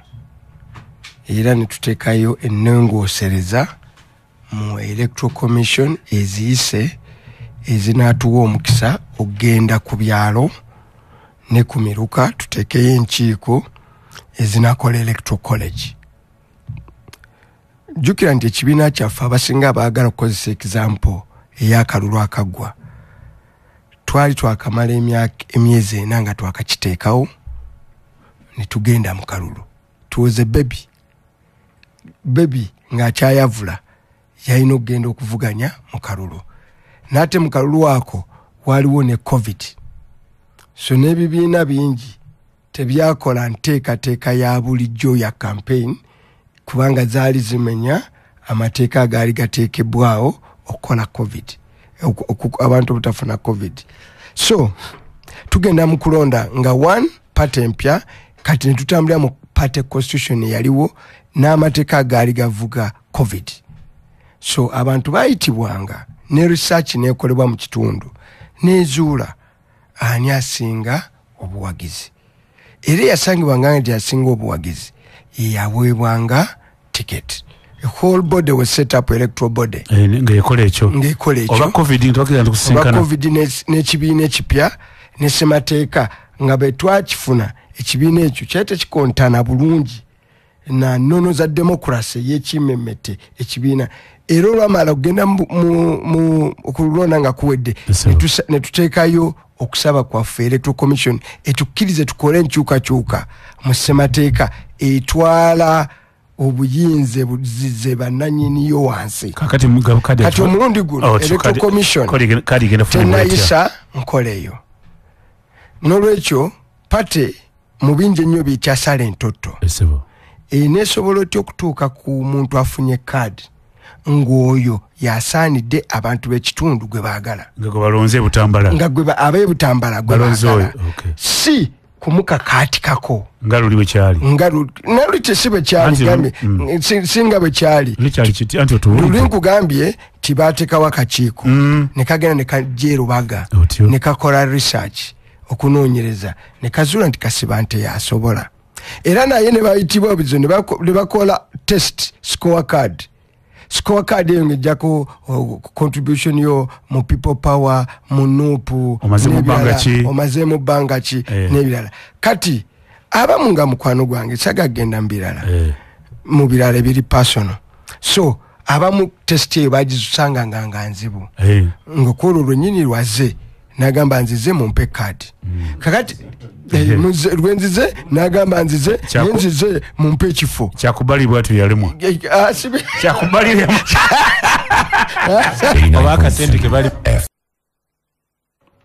era ne tuteekayo ennongoosereza mu Electoral Commission eziyise ezinaatuwa omukisa okugenda ku byalo ne ku miruka tuteekeyo enkiiko ezinakola Electoral College. Jjukira nti ekibiina kyaffe abasinga abaagala okukozesa example ey'akalulu akaggwa, twali twakamala emyezi ena nga twakakiteekawo ne tugenda mu kalulu. Tuwoze baby ng'akyayavula yalina okugenda okuvuganya mu kalulu, n'ate mu kalulu ako waliwo ne COVID. So n'ebibiina bingi tebyakola nteekateeka ya bulijjo ya campaign kubanga zaali zimenya amateeka agaali gateekebwawo okukola COVID, abantu obutafuna COVID. So tugenda mu kulonda nga one party empya, kati ne tutambulira mu party constitution eyaliwo n'amateeka agaali gavuga COVID. So abantu bayitibwanga ne research neekolebwa mu kitundu nezuula ani asinga obuwagizi, era yasangibwanga nti asinga obuwagizi yaweebwanga ticket. A whole body was set up, electoral body ng'ekola ekyo oba COVID ntibakira nti oba COVID n'ekibiina ekipya ne ssemateeka nga bwe twakifuna ekibiina ekyo kyali tekikontana bulungi na nnono za democracy ey'ekimmemmette ekibiina. Era olwamala okugenda okulonda nga kuwedde ne tuteekayo okusaba kwaffe Electoral Commission etukkirize tukole enkyukakyuka mu ssemateeka etwala obuyinza buzize bannannyiniyo wansi. Kati omulundi guno Electoral Commission tenayisa nkola eyo. N'olwekyo pate mu bingi ennyo byekyasala entotto eneesobola otya okutuuka ku muntu afunye kaadi ng'oyo yasaanidde abantu b'ekitundu gwe baagala, nga gwe balonze Butambala, nga gwe ab'e gwe baagala, si kumukakaatikako nga luli bwe kyali, nga naluli tesi bwe kyali, gambye singa bwe kyali luli nkugambye nti baateekawo akakiiko ne kagenda ne kajja e Rubaga ne kakola research okunoonyereza ne kazuula nti Kasibante yasobola, era naye ne bayitibwa obuzibu ne bakola test score card. Score card eyo ng'ejjako contribution yo mu People Power, mu Nuupu, omazeemu bbanga ki n'ebirala. Kati abamu nga mukwano gwange sagagenda mu birala, mu birala ebiri personal. So abamu test eyo bagisanga nga nzibu, nga kwolwo lwennyini lwaze n'agamba nzize mumpe kaadi. Kakati lwenzize n'agamba nzize nzize mumpe ekifo. Kyakubali bw'atyo yalemwa. Kyakubali oba akasente ke bali.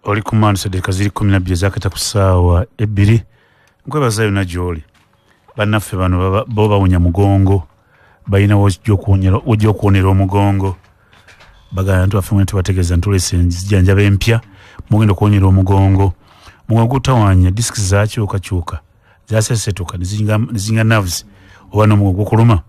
Oli ku Manduso eddakiika ziri 12 ezaakata ku ssaawa 2. Nkwebaza yonna gy'oli. Bannaffe bano bo bawunya mugongo, balina w'ojja okuwonera omugongo. Bagala nti baffe mwena tubategeeza ntulese enzijjanjaba empya Mugenda okuwonyera omugongo. Mugongo gutawanya disiki zakyukakyuka zasesetuka nezinga nerves oba n'omugongo gukuluma.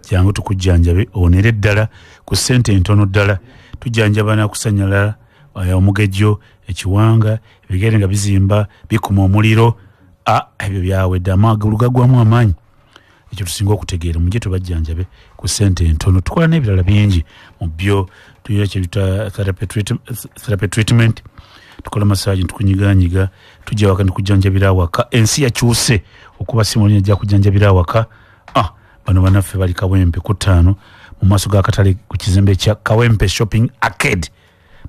Jangu tukujjanjabe owonere ddala ku ssente entono ddala. Tujjanjaba nakusanyalala, omugejjo, ekiwanga, ebigere nga bizimba, bikuma omuliro. Ebyo byawedde, amagulu gagwamu amaanyi. Ekyo tusinga okutegeera, mujje tubajjanjabe ku ssente entono. Tukola n'ebirala bingi mu byo, tulina kye tuyita therapy treatment, tukola massage, tukunyiganyiga, tujja waka nekujjanjabira awaka. Ensi yakyuse okuba simu ajja kujjanjabira awaka. Bano bannaffe bali Kawempe ku 5 mu maaso g'akatale ku kizimbe kya Kawempe Shopping Arcade.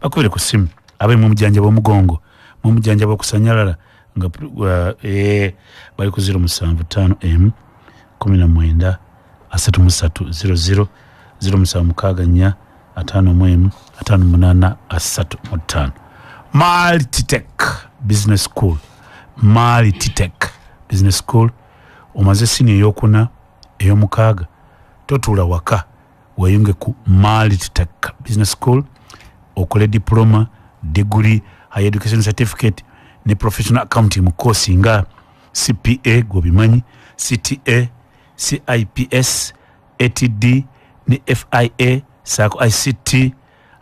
Bakubire ku ssimu abe mu mujjanjaba omugongo, mu mujjanjaba okusanyalala nga bali ku 075 M 19 33 00 0764 51 58 35. Multitech Business School, Multitech Business School. Omaze siniya eyokuna ey'omukaaga, totuula waka, weeyunge ku Multitech Business School, okole diploma, degree, higher education certificate ne professional accounting mu course nga CPA gwobimanyi, CTA, CIPS, ATD ne FIA saako ICT.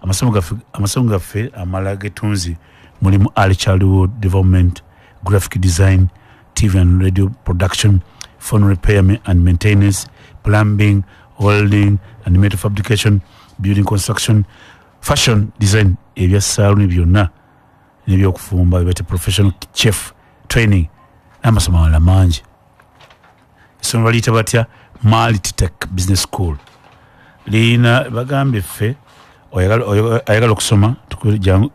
Amasomo gaffe amala getunzi mulimu early childhood development, graphic design, TV and radio production, phone repair and maintenance, plumbing, welding and metal fabrication, building construction, fashion design, ebya saloon byonna n'ebyokufumba, bibate professional chef training n'amasomo amalala mangi. Essomero baliyita batya? Multitech Business School. Liyina bagambye ffe ayagala okusoma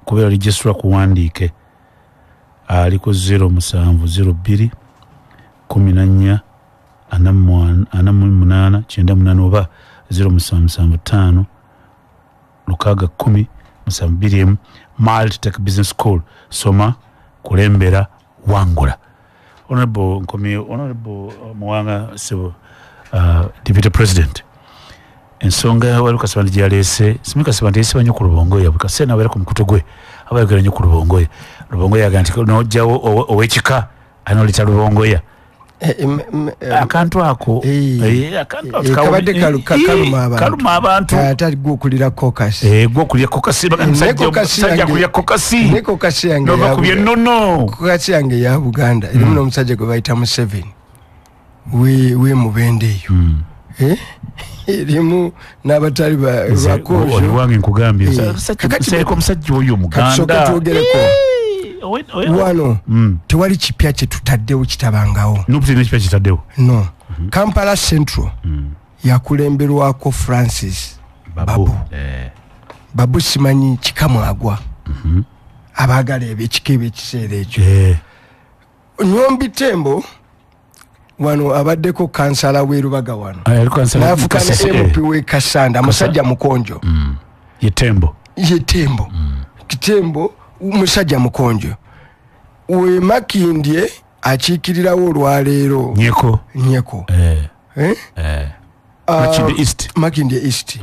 kubeera registra kuwandiike ali ku 07 02 14 48 98 oba 0775 6 10 72. Multitech Business School, soma, kulembera, wangula. Honorable Nkomi, Honorable Muwanga Sebo, Deputy President, ensonga wali Kasibante gyaleese, simanyi Kasibante yeesiba nnyo ku Lubongoya, buli kaseera n'abeera ku mukutu gwe aba ayogera nnyo ku Lubongoya. Lubongoya agamba nti n'oggyawo ow'ekika alina oliyita Lubongoya. Akantu ako kabadde kaluma abantu. Ate gwokulira kokasi, gwokulira kokasi, musajja kulya kokasi, ne kokasi yange nova nnono. Kokasi yange ya Buganda erimu n'omusajja gwe bayita Museveni we mubende eyo erimu n'abatali bakojo. Oli wange nkugambye nseeko omusajja oyo Muganda. Twogereko wano tewali kipya kye tutaddewo kitabangawo. No. Kampala Central yakulemberwako Francis Babu. Babu simanyi kikamwagwa abaagala ekika eby'ekiseera ekyo. Nyombi Tembo wano abaddeko kansala w'e Rubaga wano, n'afuuka ne MP w'e Kasanda, musajja mukonjo. Ye Tembo, ye Tembo. Kitembo musajja mukonjo. We Makindye akiikirirawo olwaleero Nyeko. Nyeko. Makindye East. Makindye East.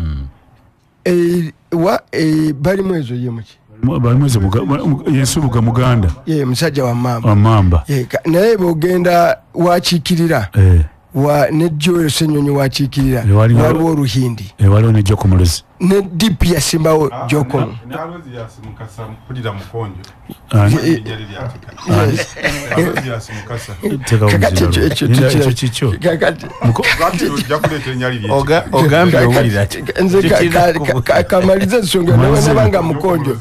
Bali mwezo ye muki? Bali mwezo Yensubuga Muganda. Ye musajja wa Mamba. Wa Mamba. Naye bw'ogenda wakiikirira wa ne Joel Ssenyonyi wakiikirira waliwo Oluhindi. Waliwo ne Joko Mulozi. Ne DP yasimbawo Joko. Nalozi yasimukasa mpulira mukonjo. Kamalize ensonga nabanga mukonjo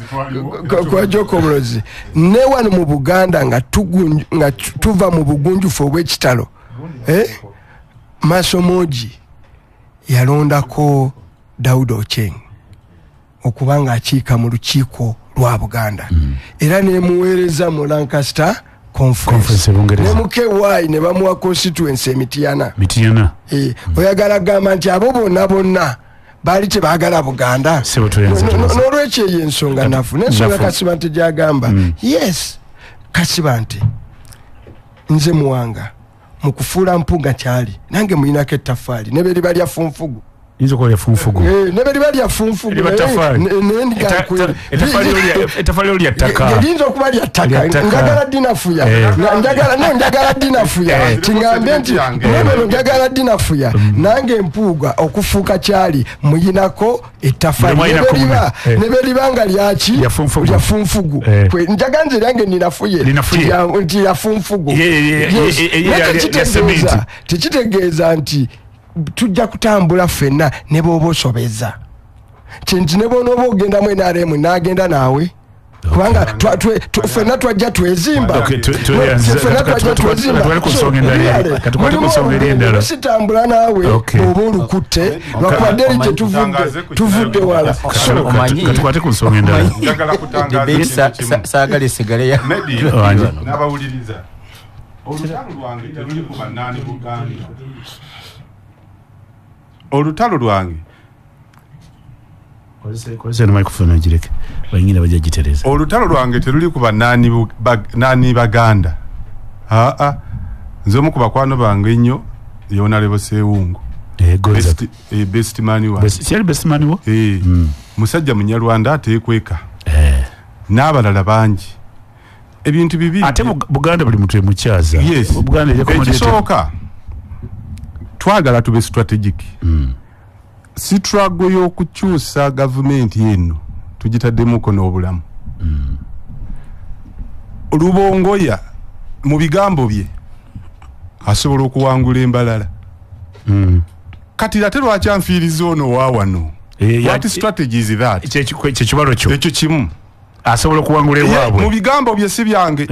kwa Joko Mulozi. Ne wano mu Buganda nga tuva mu bugunjufu obw'ekitalo. Masomoji yalondako Daud Ocheng okubanga akiika mu lukiiko lwa Buganda. Era nemuweereza mu Lancaster Conference ne mu KY ne bamuwa constituency Mitiana. Mitiana. Oyagala gamba nti abo bonna bonna baali tebaagala Buganda. N'olwekyo eyo ensonga nafu. N'ensonga Kasibante gy'agamba. Yes, Kasibante nze Muwanga mu kufuula Mpuuga kyali nange muyinako ettaffaali ne bwe liba lya funfugu. Yinza okuba lya funfugu. Ne bwe liba lya funfugu, ettaffaali lya ttaka. Liyinza okuba lya ttaka. Njagala dinafuya. Njagala dinafuya. Kingambe nti njagala dinafuya. Nange Mpuuga okufuuka kyali muyinako ettaffaali. Ne bwe liba nga lyaki? Lya funfugu. Njagala nze lyange ninafuye. Nti lya funfugu. Tekitegeeza nti tujja kutambula ffenna ne bw'oba osobeza. Nti ne bw'onooba ogendamu NRM n'agenda naawe, kubanga ffenna twajja twezimba. Sitambula naawe bw'oba olukutte lwakubadde eri gye tuvudde wala. Katukwate ku nsonga endala. Saagala esigale ya n'abawuliriza. Olutalo lwange teruli ku bannaani Buganda. Olutalo lwange olutalo lwange teruli ku bannaani Baganda. Aa, nze omu ku bakwano bange ennyo ye Honorable Sewungu. Best man wa. Best man wo? Musajja Munyarwanda ateekweka. N'abalala bangi. Ebintu bibi. Ate Buganda buli muntu emukyaza. Buganda ekisooka twagala tube strategic. Struggle y'okukyusa gavumenti eno tugitaddemuko n'obulamu. Lubongoya mu bigambo bye asobola okuwangula embalala. Kati ate lwaki anfiiriza ono wa wano? What strategy is that? Kyekibalo kyo. Ekyo kimu. Asobola okuwangula ewaabwe. Mu bigambo bye si byange.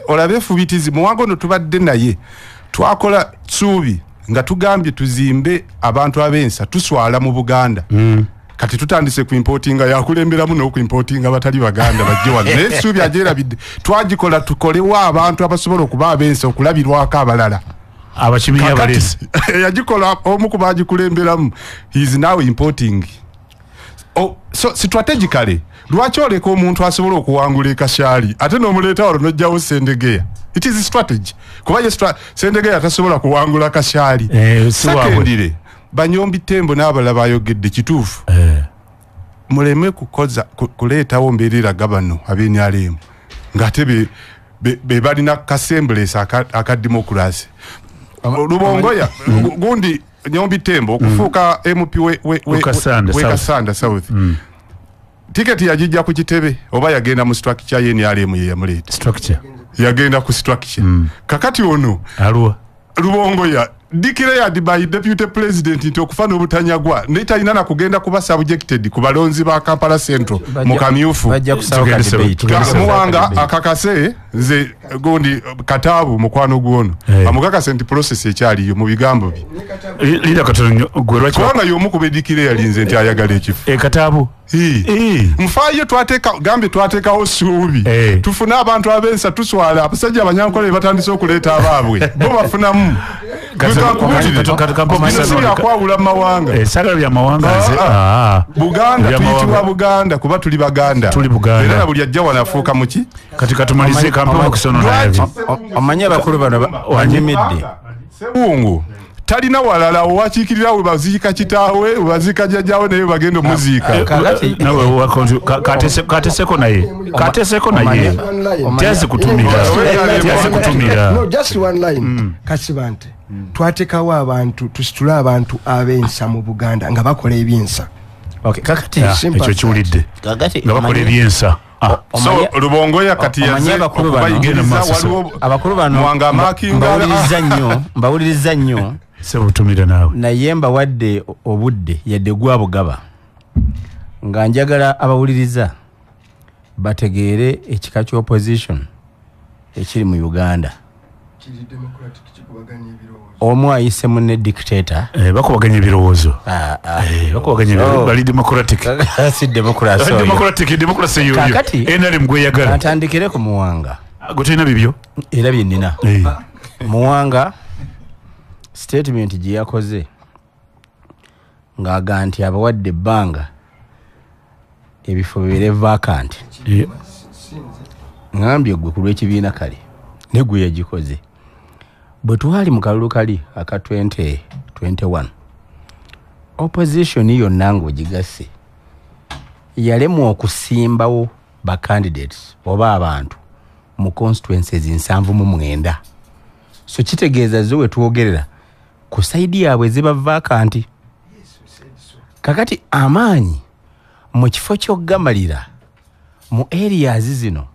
Olabe efubitizi muwango ono tubadde naye. Twakola tsuubi nga tugambye tuzimbe abantu ab'ensa tuswala mu Buganda. Kati tutandise ku importinga yakulemberamu n'okuimportinga batali Baganda bajje wano. Naye essuubi agyerabidde. Twagikola tukolewo abantu abasobola okuba ab'ensa okulabirwako abalala. Abakimiya abalezi. Yagikola omu ku bagikulemberamu. He is now importing. So strategically lwaki oleka omuntu asobola okuwangula ekashaali ate n'omuleeta wano n'ojjawo Ssendegeya? It is a strategy. Kuba ye Ssendegeya tasobola kuwangula kashaali. Secondly, Banyombi Tembo n'abalala bayogedde kituufu. Muleme kukoza kuleetawo mbeera eraga bano ab'NRM ng'ate be balina kasemblesi aka democracy. Lubongoya gundi Nyombi Tembo okufuuka MP we Kasanda South. Tiketi yagijja ku kitebe oba yagenda mu structure ye NRM ye yamuleeta. Structure. Yagenda ku structure. Kakati ono Arua Lubongoya declared by deputy president nti okufa n'obutanyagwa naye talina na kugenda kuba subjected ku balonzi ba Kampala Central mu kamyufu. Muwanga akakase nze gundi Kataabu mukwano gwono amukakase nti process ekyaliyo mu bigambo bye. Linda katono gwe lwaki kubanga y'omu ku bedeclare nze nti ayagala ekifo. Kataabu nfaayo twateeka gambye twateekawo ssuubi tufune abantu ab'ensa tuswala abasajja abanyankole batandise okuleeta abaabwe bo bafunamu. Kwawula mawanga. Saagala bya mawanga nze. Buganda tuyitibwa Buganda kuba tuli Baganda. Era buli ajja wano afuuka muki? Kati katumalize kampe okusono naye. Omanyi abakulu bano wanyumidde. Sewungu talina walala owakiikirira we baziika kitaawe we baziika jjajjaawe naye bagenda omuziika. Nawe kateseko naye. Kateseko naye. Tezi kutumira. Tezi kutumira. No, just one line. Kasibante. Twatekawo abantu tusitule abantu ab'ensa mu Buganda nga bakola ebyensa. Okay, kakati ekyo kiwulidde. Nga bakola ebyensa. So Lubongoya kati yaze abakulu bano mbawuliriza nnyo sebutumira naawe naye mbawadde obudde yadde gwabugaba nga njagala abawuliriza bategeere ekika ky'opposition ekiri mu Uganda. Omu ayise munne dictator. Bakubaganya ebirowoozo. Bakubaganya ebirowoozo. Bali democratic. Si democracy. Democratic democracy yoyo. NRM gweyagala. Atandikire ku Muwanga. Gwe tolina bibyo? Era bye nnina. Muwanga statement gye yakoze ng'aga nti abawadde ebbanga ebifo bibeere vacant. Ngambye gwe ku lw'ekibiina kale ne gwe yagikoze. Bwe twali mu kalulu kali aka 2021 Opposition yonna ng'ogigasse yalemwa okusimbawo ba candidates oba abantu mu constituencies 79. So kitegeeza zo we twogerera ku side yaabwe ziba vacant. Kakati amaanyi mu kifo ky'okugamalira mu areas zino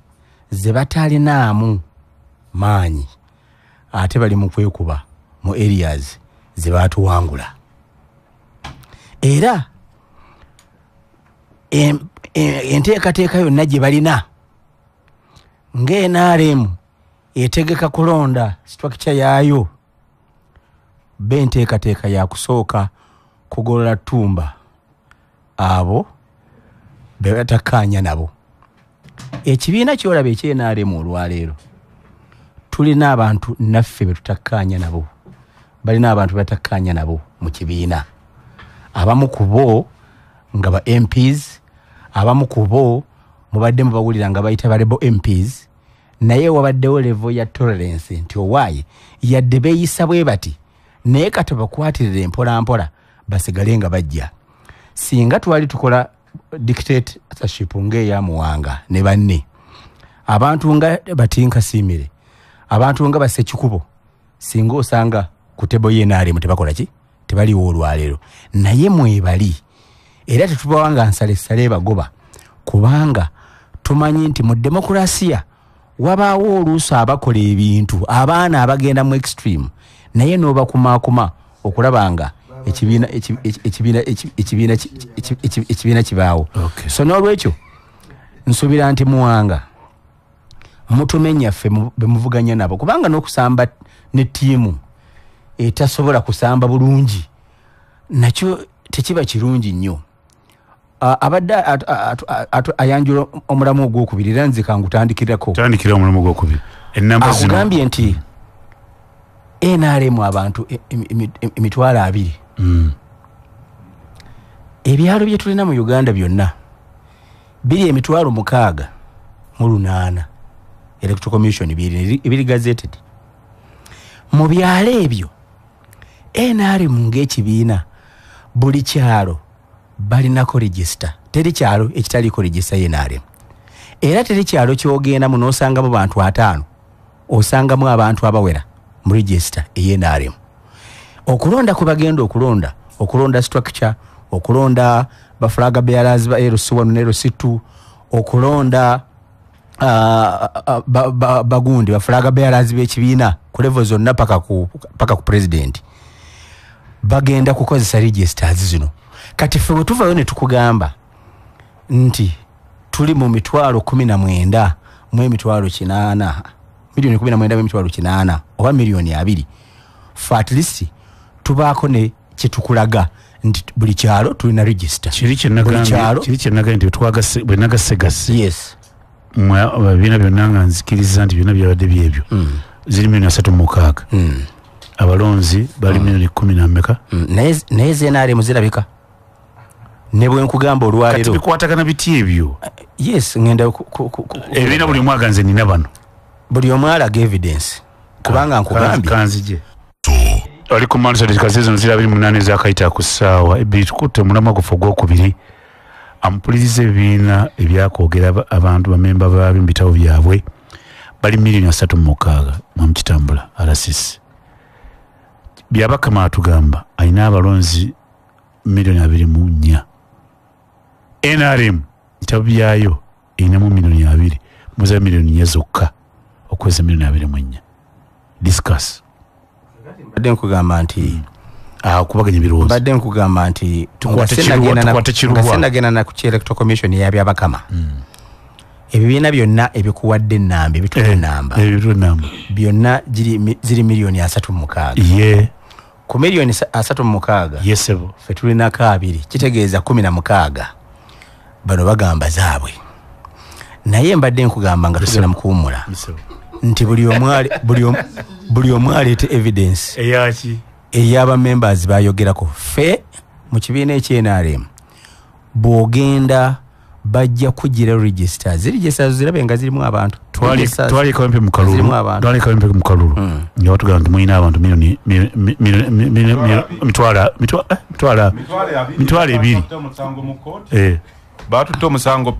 ze batalinaamu maanyi, ate bali mu kwekuba mu areas ze baatuwangula. Era enteekateeka yonna gye balina nga NRM etegeka kulonda structure yaayo, benteekateeka ya kusooka kugolola ttumba abo be batakkaanya nabo. Ekibiina ky'olaba ekya NRM olwaleero tulina abantu naffe be tutakkaanya nabo, balina abantu batakkaanya nabo mu kibiina. Abamu ku bo nga ba MPs, abamu ku bo mubadde mubawulira nga bayita ba rebel MPs, naye wabaddewo level ya tolerance nti owaaye yadde beeyisa bwe bati, naye kati bakwatirire mpola mpola basigale nga bajja. Singa twali tukola dictatorship ng'eya Muwanga ne banne, abantu nga Batinkasiimire, abantu nga Basekikubo, singa osanga ku table y'NRM tebakola ki, tebaliwo olwaleero, naye mwebali. Era tetubawanga nsalessale bagoba, kubanga tumanyi nti mu demokrasiya wabaawo oluusi abakola ebintu, abaana abagenda mu extreme, naye n'obakumaakuma okulaba nga ekibiina kibaawo. So n'olwekyo nsuubira nti Muwanga mutumenya ffe be muvuganya nabo, kubanga n'okusamba ne ttiimu etasobola kusamba bulungi nakyo tekiba kirungi nnyo. Abadde ayanjula omulamu ogwokubiri, era nze kangutandikirako. Tandikira omulamu ogwokubiri. Ennamba zino akugambye nti NRM abantu 20,000. Ebyalo bye tulina mu Uganda byonna biri 6,008 Electoral Commission biri gazetted. Mu byalo ebyo NRM ng'ekibiina buli kyalo balinako register. Teri kyalo ekitaliko register y'NRM. Era teri kyalo ky'ogendamu n'osangamu bantu 5, osangamu abantu abawera mu register ey'NRM. Okulonda kwe bagenda okulonda, okulonda structure, okulonda ba flag bearers ba LC1 ne LC2, okulonda bagundi ba flag bearers b'ekibiina ku level zonna paka ku president, bagenda kukozesa registers zino. Kati ffe bwe tuvayo ne tukugamba nti tuli mu 19,800 19,800,000 oba 20,000,000, fe at least tubaako ne kyetukulaga nti buli kyalo tulina register. Kiri kye nagambye nti bwe nagasegase. Yes. Ebibiina byonna nga nzikiriza nti byonna byabadde byebyo. Ziri 36,000,000. Abalonzi bali 10,000,000. Naye ze NRM zirabika. Ne bwe nkugamba olwaleero. Kati bikwatagana biti ebyo? Yes, ngenda ebibiina buli omu aganze nina bano. Buli omu alaga evidence. Kubanga nkugambye. Kanzije. Ali ku Mansa kazizo nzira 28 ezakayita ku ssaawa ebbiri tukutte omulamwa gufe ogwokubiri. Ampuliriza ebibiina ebyakwogera abantu bamemba baabyo mu bitabo byabwe bali 36,000,000 mwamukitambula RCC. Byabakama atugamba alina abalonzi 24,000,000. NRM bitabo byayo erinamu 2,000,000, muza 4,000,000 zokka okweza 24,000,000. Discuss. Mbadde nkugamba nti kubaganya ebirowoozo. Mbadde nkugamba nti tukwate nga na ku Electoral Commission ya Byabakama. Ebibiina byonna ebikuwadde ennamba, ebituwa ennamba. Byonna ziri 36,000,000. Ye. Ku 36,000,000. Yes, sebo. Ffe tulinako 2, kitegeeza 16. Bano bagamba zaabwe. Naye mbadde nkugamba nga tugenda mu kuwummula. Nti buli omu aleete evidence eyaki ey'aba members bayogerako. Ffe mu kibiina eky'NRM bw'ogenda bajja kugira registers. Registers zirabe nga zirimu abantu. Twali Kawempe mu kalulu. Twali Kawempe mu kalulu. Nga batugamba nti mulina abantu milioni 200. Batutte omusango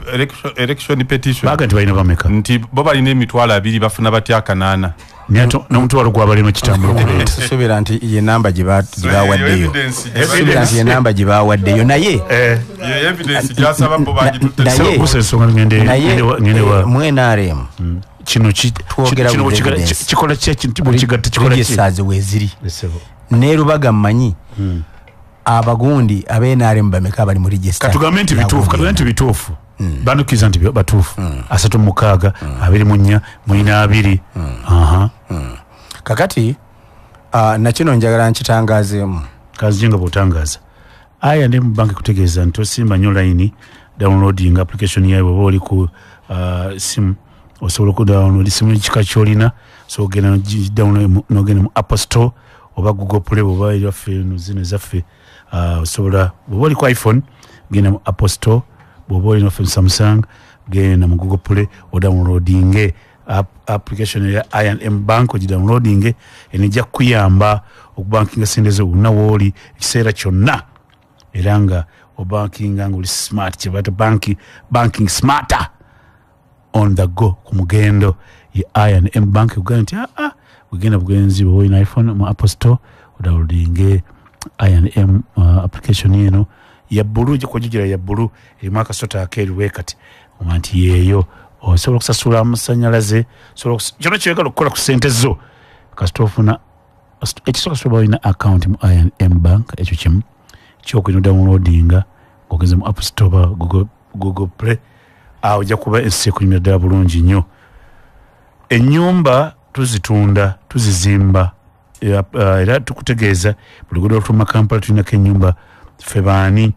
election petition. Baga nti balina bameka. Nti bo balina 20,000 bafuna batya 8. N'omutwalo gwabalema kitambula okuleeta. Sisuubira nti ye namba gye bawaddeyo. Sisuubira nti ye namba gye bawaddeyo naye. Ye evidence gy'asaba bo bagitutte. Naye mu NRM. Kino kikola ki ekintu bw'okigatta kikola ki? Registers weeziri. Ne Rubaga mmanyi. Abagundi abe NRM bameka bali mu register. Katugambe nti bituufu, katugambe nti bituufu. Banukiza nti batuufu. 36, 24, 42. Kakati nakino njagala nkitangazeemu. Kazinga bw'otangaza. Aya ndi mu banki kutegeeza nti osimba nnyo line downloading application yaabwe oba oli ku simu osobola okudownload simu ekika ky'olina so ogenda n'ogenda mu Apple Store oba Google Play oba ebyaffe zino ezaffe. Osobola bw'oba oli ku iPhone genda mu Apple Store, bw'oba olina Samsung genda mu Google Play odownloadinge application ya I&M Bank ogidownloadinge enejja kukuyamba okubankinga sente zo wonna w'oli ekiseera kyonna era nga obankinga ng'oli smart kye bayita banking smarter on the go ku mugendo ye I&M Bank ugamba nti wegenda bugenzi bw'oba olina iPhone mu Apple Store odownloadinge I&M application eno ya bbulu gikujugira ya bbulu erimu akasota akeeru bwe kati oba nti yeeyo osobola okusasula amasannyalaze osobola kyonna ky'oyagala okukola ku ssente zo kasita ofuna ekisooka soba olina account mu I&M Bank ekyo kimu ekyokubiri downloadinga ng'ogenze mu App Store oba Google Play awo ojja kuba ensi ekunyumira ddala bulungi nnyo. Ennyumba tuzitunda tuzizimba era tukutegeeza buli luguudo olufuluma Kampala tulinako ennyumba ffe baani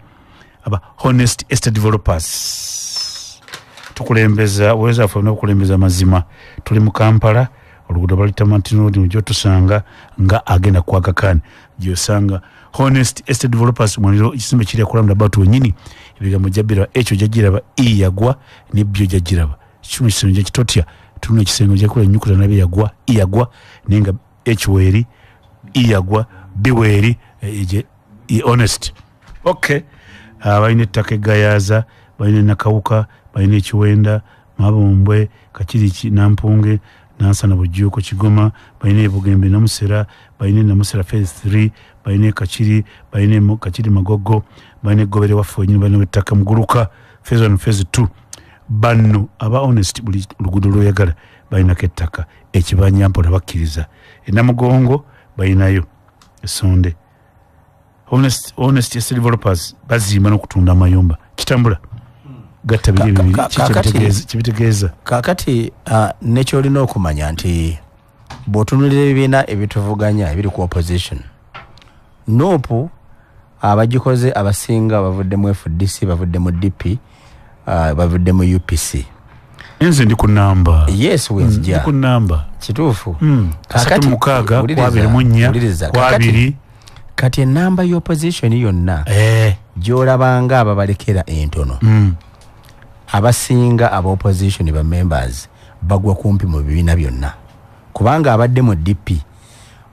aba Honest Estate Developers tukulembeza uwezo waffe n'okukulembeza amazima. Tuli mu Kampala oluguudo baluyita Martin Road gy'otusanga nga agenda ku Aga Khan gy'osanga Honest Estate Developers mwaniro ekizimbe kiri ku roundabout wennyini ebigambo jabiraba ekyo jagiraba E yagwa ne B jagiraba kino ekisenge kitotya tulina ekisenge gyakola ennyukuta nabyo yagwa E yagwa naye nga H weeri E yagwa B weeri E honest. Okay, balina ettaka eggayaaza, balina Nakawuka, balina Ekiwenda, Mabumbwe, Kakiriki, Nampunge, Nansana Bujuuko, Kigoma, balina Ebugembe Namusera, balina Namusera phase 3, balina Kakiri, balina Kakiri Magogo, balina Eggobere waffe wenyini, balina ettaka Muguluka phase 1 phase 2. Banno aba honest buli luguudo lw'oyagala balinako ettaka ekibanyampola bakkiriza. Enamugongo balinayo essonde. Honest Estate Developers bazimba n'okutunda amayumba kitambula gatta biri bibiri kibitegeeza. Kakati nekyolina okumanya nti bw'otunuulira ebibiina ebituvuganya ebiri ku opposition NUP abagikoze abasinga bavudde mu FDC, bavudde mu DP, bavudde mu UPC. Nze ndi ku namba. Yes, wenzija. Ndi ku namba. Kituufu. Kakati 6 24 2 kati enamba y'opposition yonna gy'olabanga ababalekera entono abasinga aba opposition ba members bagwa kumpi mu bibiina byonna kubanga abadde mu DP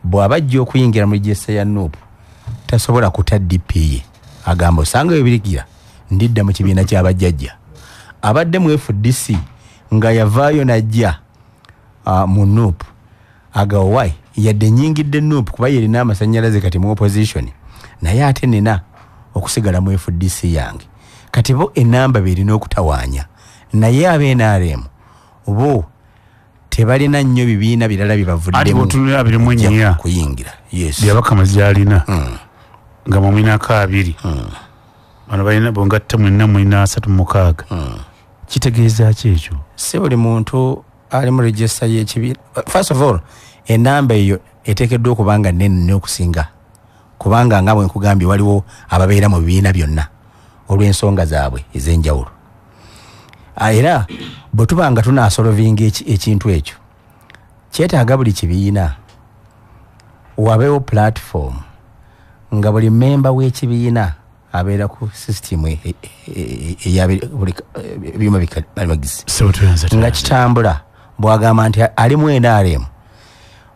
bw'abajja okuyingira mu register ya NUP tasobola kuta DP ye agamba osanga ebirigira ndidda mu kibiina ky'abajjajja. Abadde mu FDC nga yavaayo najja mu NUP agawa yadde nyingidde NUP kuba yerina amasannyalaze kati mu opposition naye ate nina okusigala mu FDC yange. Kati bo enamba berina okutawaanya naye abe NRM bo tebalina nnyo bibiina birala bibavuddemu kuyingira. Yes, Byabakama gy'alina nga mumwinako 2 bano balina bongatta mwenna mulina 36. Kitegeeza ki ekyo? Si buli muntu ali mu register y'ekibiina. First of all, enamba eyo eteekeddwa okuba nga nnene nnyo okusinga kubanga nga bwe nkugambye waliwo ababeera mu bibiina byonna olw'ensonga zaabwe ez'enjawulo. Era bwe tuba nga tunaasolovinga ekintu ekyo kyetaaga buli kibiina wabeewo platform nga buli memba w'ekibiina abeera ku system ebyuma bikalimagezi nga kitambula Bw'agamba nti ali mu NRM,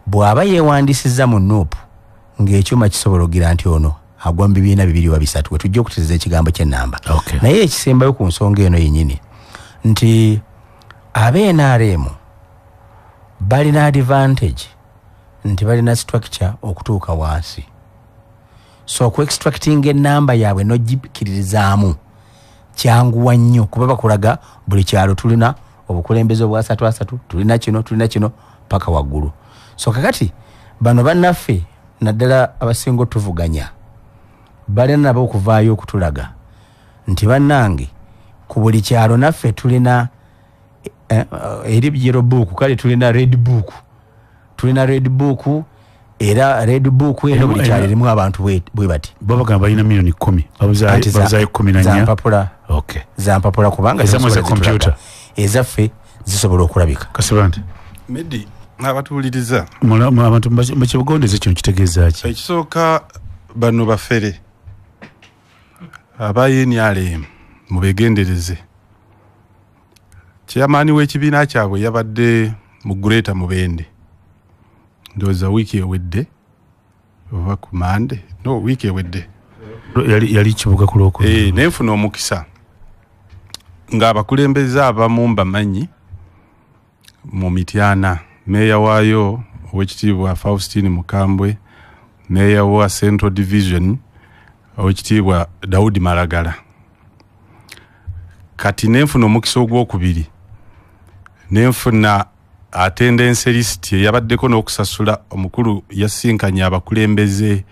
bw'aba yeewandisizza mu NUP, ng'ekyuma kisobola okugira nti ono agwa mu bibiina 2 oba 3, we tujja okutereeza ekigambo ky'ennamba. Naye ekisembayo ku nsonga eno yennyini nti abe NRM balina advantage nti balina structure okutuuka wansi. So okuextracting ennamba yaabwe n'ogikkiririzaamu kyanguwa nnyo, kuba bakulaga buli kyalo tulina obukulembeze obwa 3-3, tulina kino, tulina kino paka waggulu. So kakati bano bannaffe naddala abasinga otuvuganya balina nabo okuvaayo okutulaga nti bannange ku buli kyalo naffe tulina eri yellow book, kale tulina red book, tulina red book, era red book eno buli kyalo erimu abantu bwe bati. Bo bagamba balina miliyoni 10, babuzaayo 14. Zampapula. Zampapula, kubanga ezammwe za computer ezaffe zisobola okulabika. Kasibante. Medi, abatuwuliriza abantu mukibugondeze kino kitegeeza ki? Ekisooka, bano bafere aba NRM mubegendereze. Chairman w'ekibiina kyabwe yabadde mu Greater Mubende, ndowooza wiiki ewedde oba ku Mande, no, wiiki ewedde. Yali Kibuga ku Lwokubiri. Nenfuna omukisa ng'abakulembeze abamu mbamanyi mu Mityana, meeya waayo owekitiibwa Faustine Mukambwe, meeya wa Central Division owekitiibwa Daudi Malagala. Kati nenfuna omukisa ogwokubiri, nenfuna attendance list eyabaddeko n'okusasula. Omukulu yasinkanye abakulembeze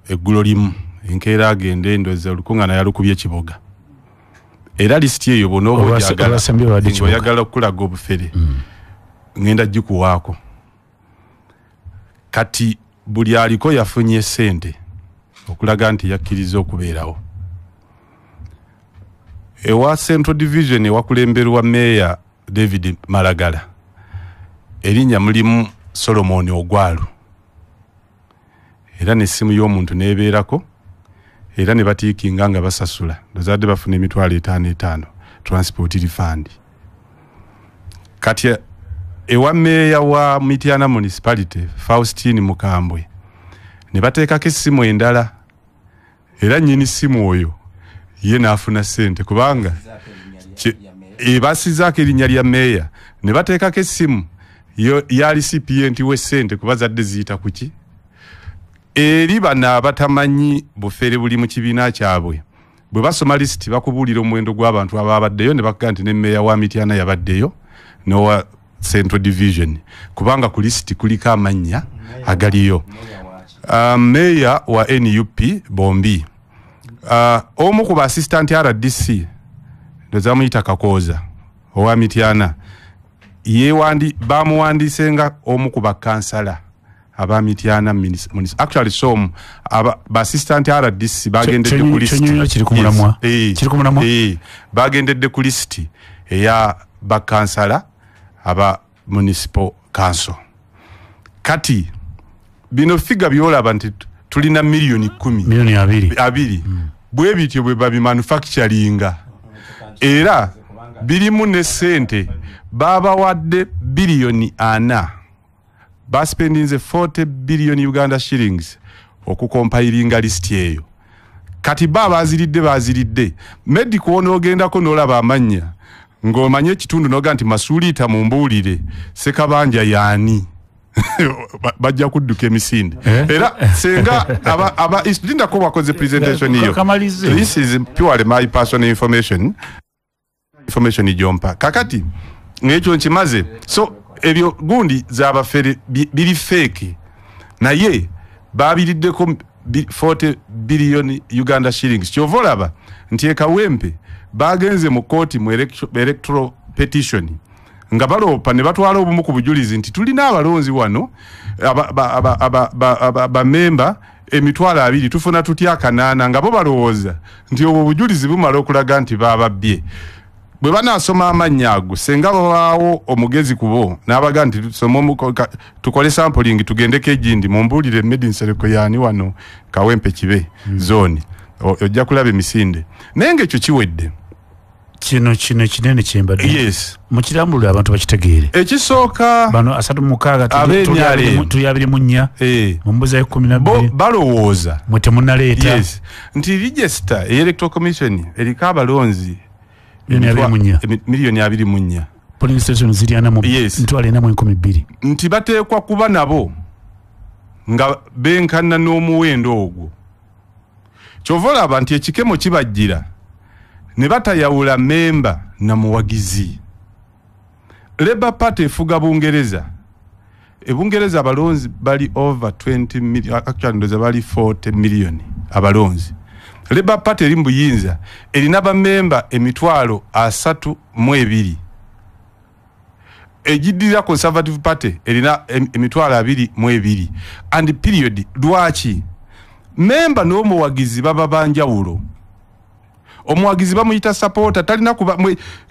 eggulo limu, enkeera agende, ndowooza olukuŋŋaana yalukubye Kiboga. Era lisiti eyo bw'onooba oyagala okulaga obufere, ngenda gikuwaako. Kati buli aliko yafunye ssente okulaga nti yakkiriza okubeerawo. Ewa Central Division ewakulemberwa Meeya David Malagala, erinnya mulimu Solomon Ogwalu, era n'essimu y'omuntu n'ebeerako, era ne batiikinga nga basasula, ndowooza bafuna 5,500 transport refund. Kati ewa meeya wa Mityana Municipality Faustine Mukambwe ne bateekako essimu endala, era nnyini ssimu oyo ye n'afuna ssente, kubanga ebasizaako erinnya lya meeya, ne bateekako essimu ya recipient w'essente, kuba zadde ziyita ku ki. Eri bano abatamanyi bufere buli mu kibiina kyabwe, bwe basoma lisiti bakubuulira omuwendo gw'abantu ababaddeyo, ne bakugaa nti ne meeya wa Mityana yabaddeyo n'owa Central Division, kubanga ku lisiti kuliko amannya agaliyo. Meeya wa NUP bombi, omu ku ba assistant RDC ndowooza muyita Kakooza owa Mityana, bamuwandiise nga omu ku bakansala aba Mityana. Actually so ba assistant RDC bagendedde ku list, bagendedde ku list eya bakansala aba municipal council. Kati bino figa byolaba nti tulina miliyoni 10, miliyoni 2 bwe bityo bwe babimanufacturinga, era birimu ne ssente babawadde biliyoni 4, baspendinze 40 billion Uganda shillings okukompayiringa lisiti eyo. Kati ba baziridde medical onoogendako n'olaba amannya ng'omanye ekitundu n'oga nti Masuliita mumbuulire Ssekabanja yaani, bajja kudduka emisinde. Era senga aba lindako bakoze presentation eyo. This is purely my personal information gyompa. Kakati ng'ekyo nkimaze. So ebyo gundi z'abafere biri fake, naye babiriddeko 40 billion Uganda shillings. Kyova olaba nti e Kawempe bagenze mu kooti mu electoral petition nga baloopa ne batwala obumu ku bujulizi nti tulina abalonzi wano bamemba 20,000, tufuna tutya 800, nga bo balowooza nti obwo obujulizi bumala okulaga nti bababbye. Bwe banaasoma amannya ago, senga babaawo omugezi kubo n'abaga nti tukole sampling tugendeko egindi, mumbuulire Medi Nsereko yaani wano Kawempe kibe zone, ojja kulaba emisinde. Naye ng'ekyo kiwedde, Kino kinene kyembadde. Yes. Mukirambulule abantu bakitegeere. Ekisooka bano 36 tuli 24 mumbuza 12 balowooza mwe temunnaleeta. Yes. Nti register electoral commission eriko abalonzi miliyoni 24. Polling station ziri ana mu 4,200. Nti bateekwa kuba nabo nga benkana n'omuwendo ogwo. Kyova olaba nti ekikemo kibajjira ne batayawula memba na muwagizi. Labour Party efuga Bungereza. E Bungereza abalonzi bali over 20 million, actually ndoza bali 40 million abalonzi. Labour Party eri mu buyinza erina bamemba emitwalo 32. Ejidira Conservative Party erina emitwalo 22. And period lwaki memba n'omuwagizi baba banjawulo. Omuwagizi bamuyita supporter talina kuba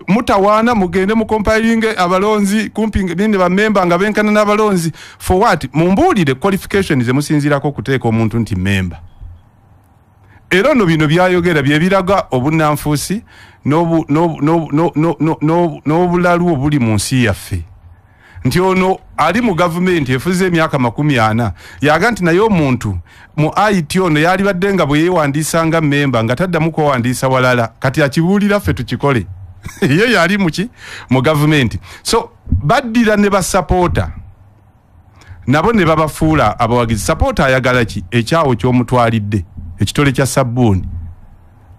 mutawaana mugende mu compiling abalonzi kumpi ninde ba member nga benkana n'abalonzi for what? Mumbuulire qualifications zemusinziirako okuteeka omuntu nti member. Era no bino byayogera bye biraga obunnanfuusi n'obulalu obuli mu nsi yaffe. Nti ono ali mu gavumenti efuze emyaka 40 yaga nti naye omuntu mu IT ono yalibadde nga bwe yeewandiisa nga memba nga taddamu kwewandiisa walala, kati akibuulira ffe tukikole. Ye yali muki mu gavumenti. So baddira ne basapoota nabo ne babafuula abawagizi. Sapoota ayagala ki? Ekyawo ky'omutwalidde ekitole kya sabbuuni.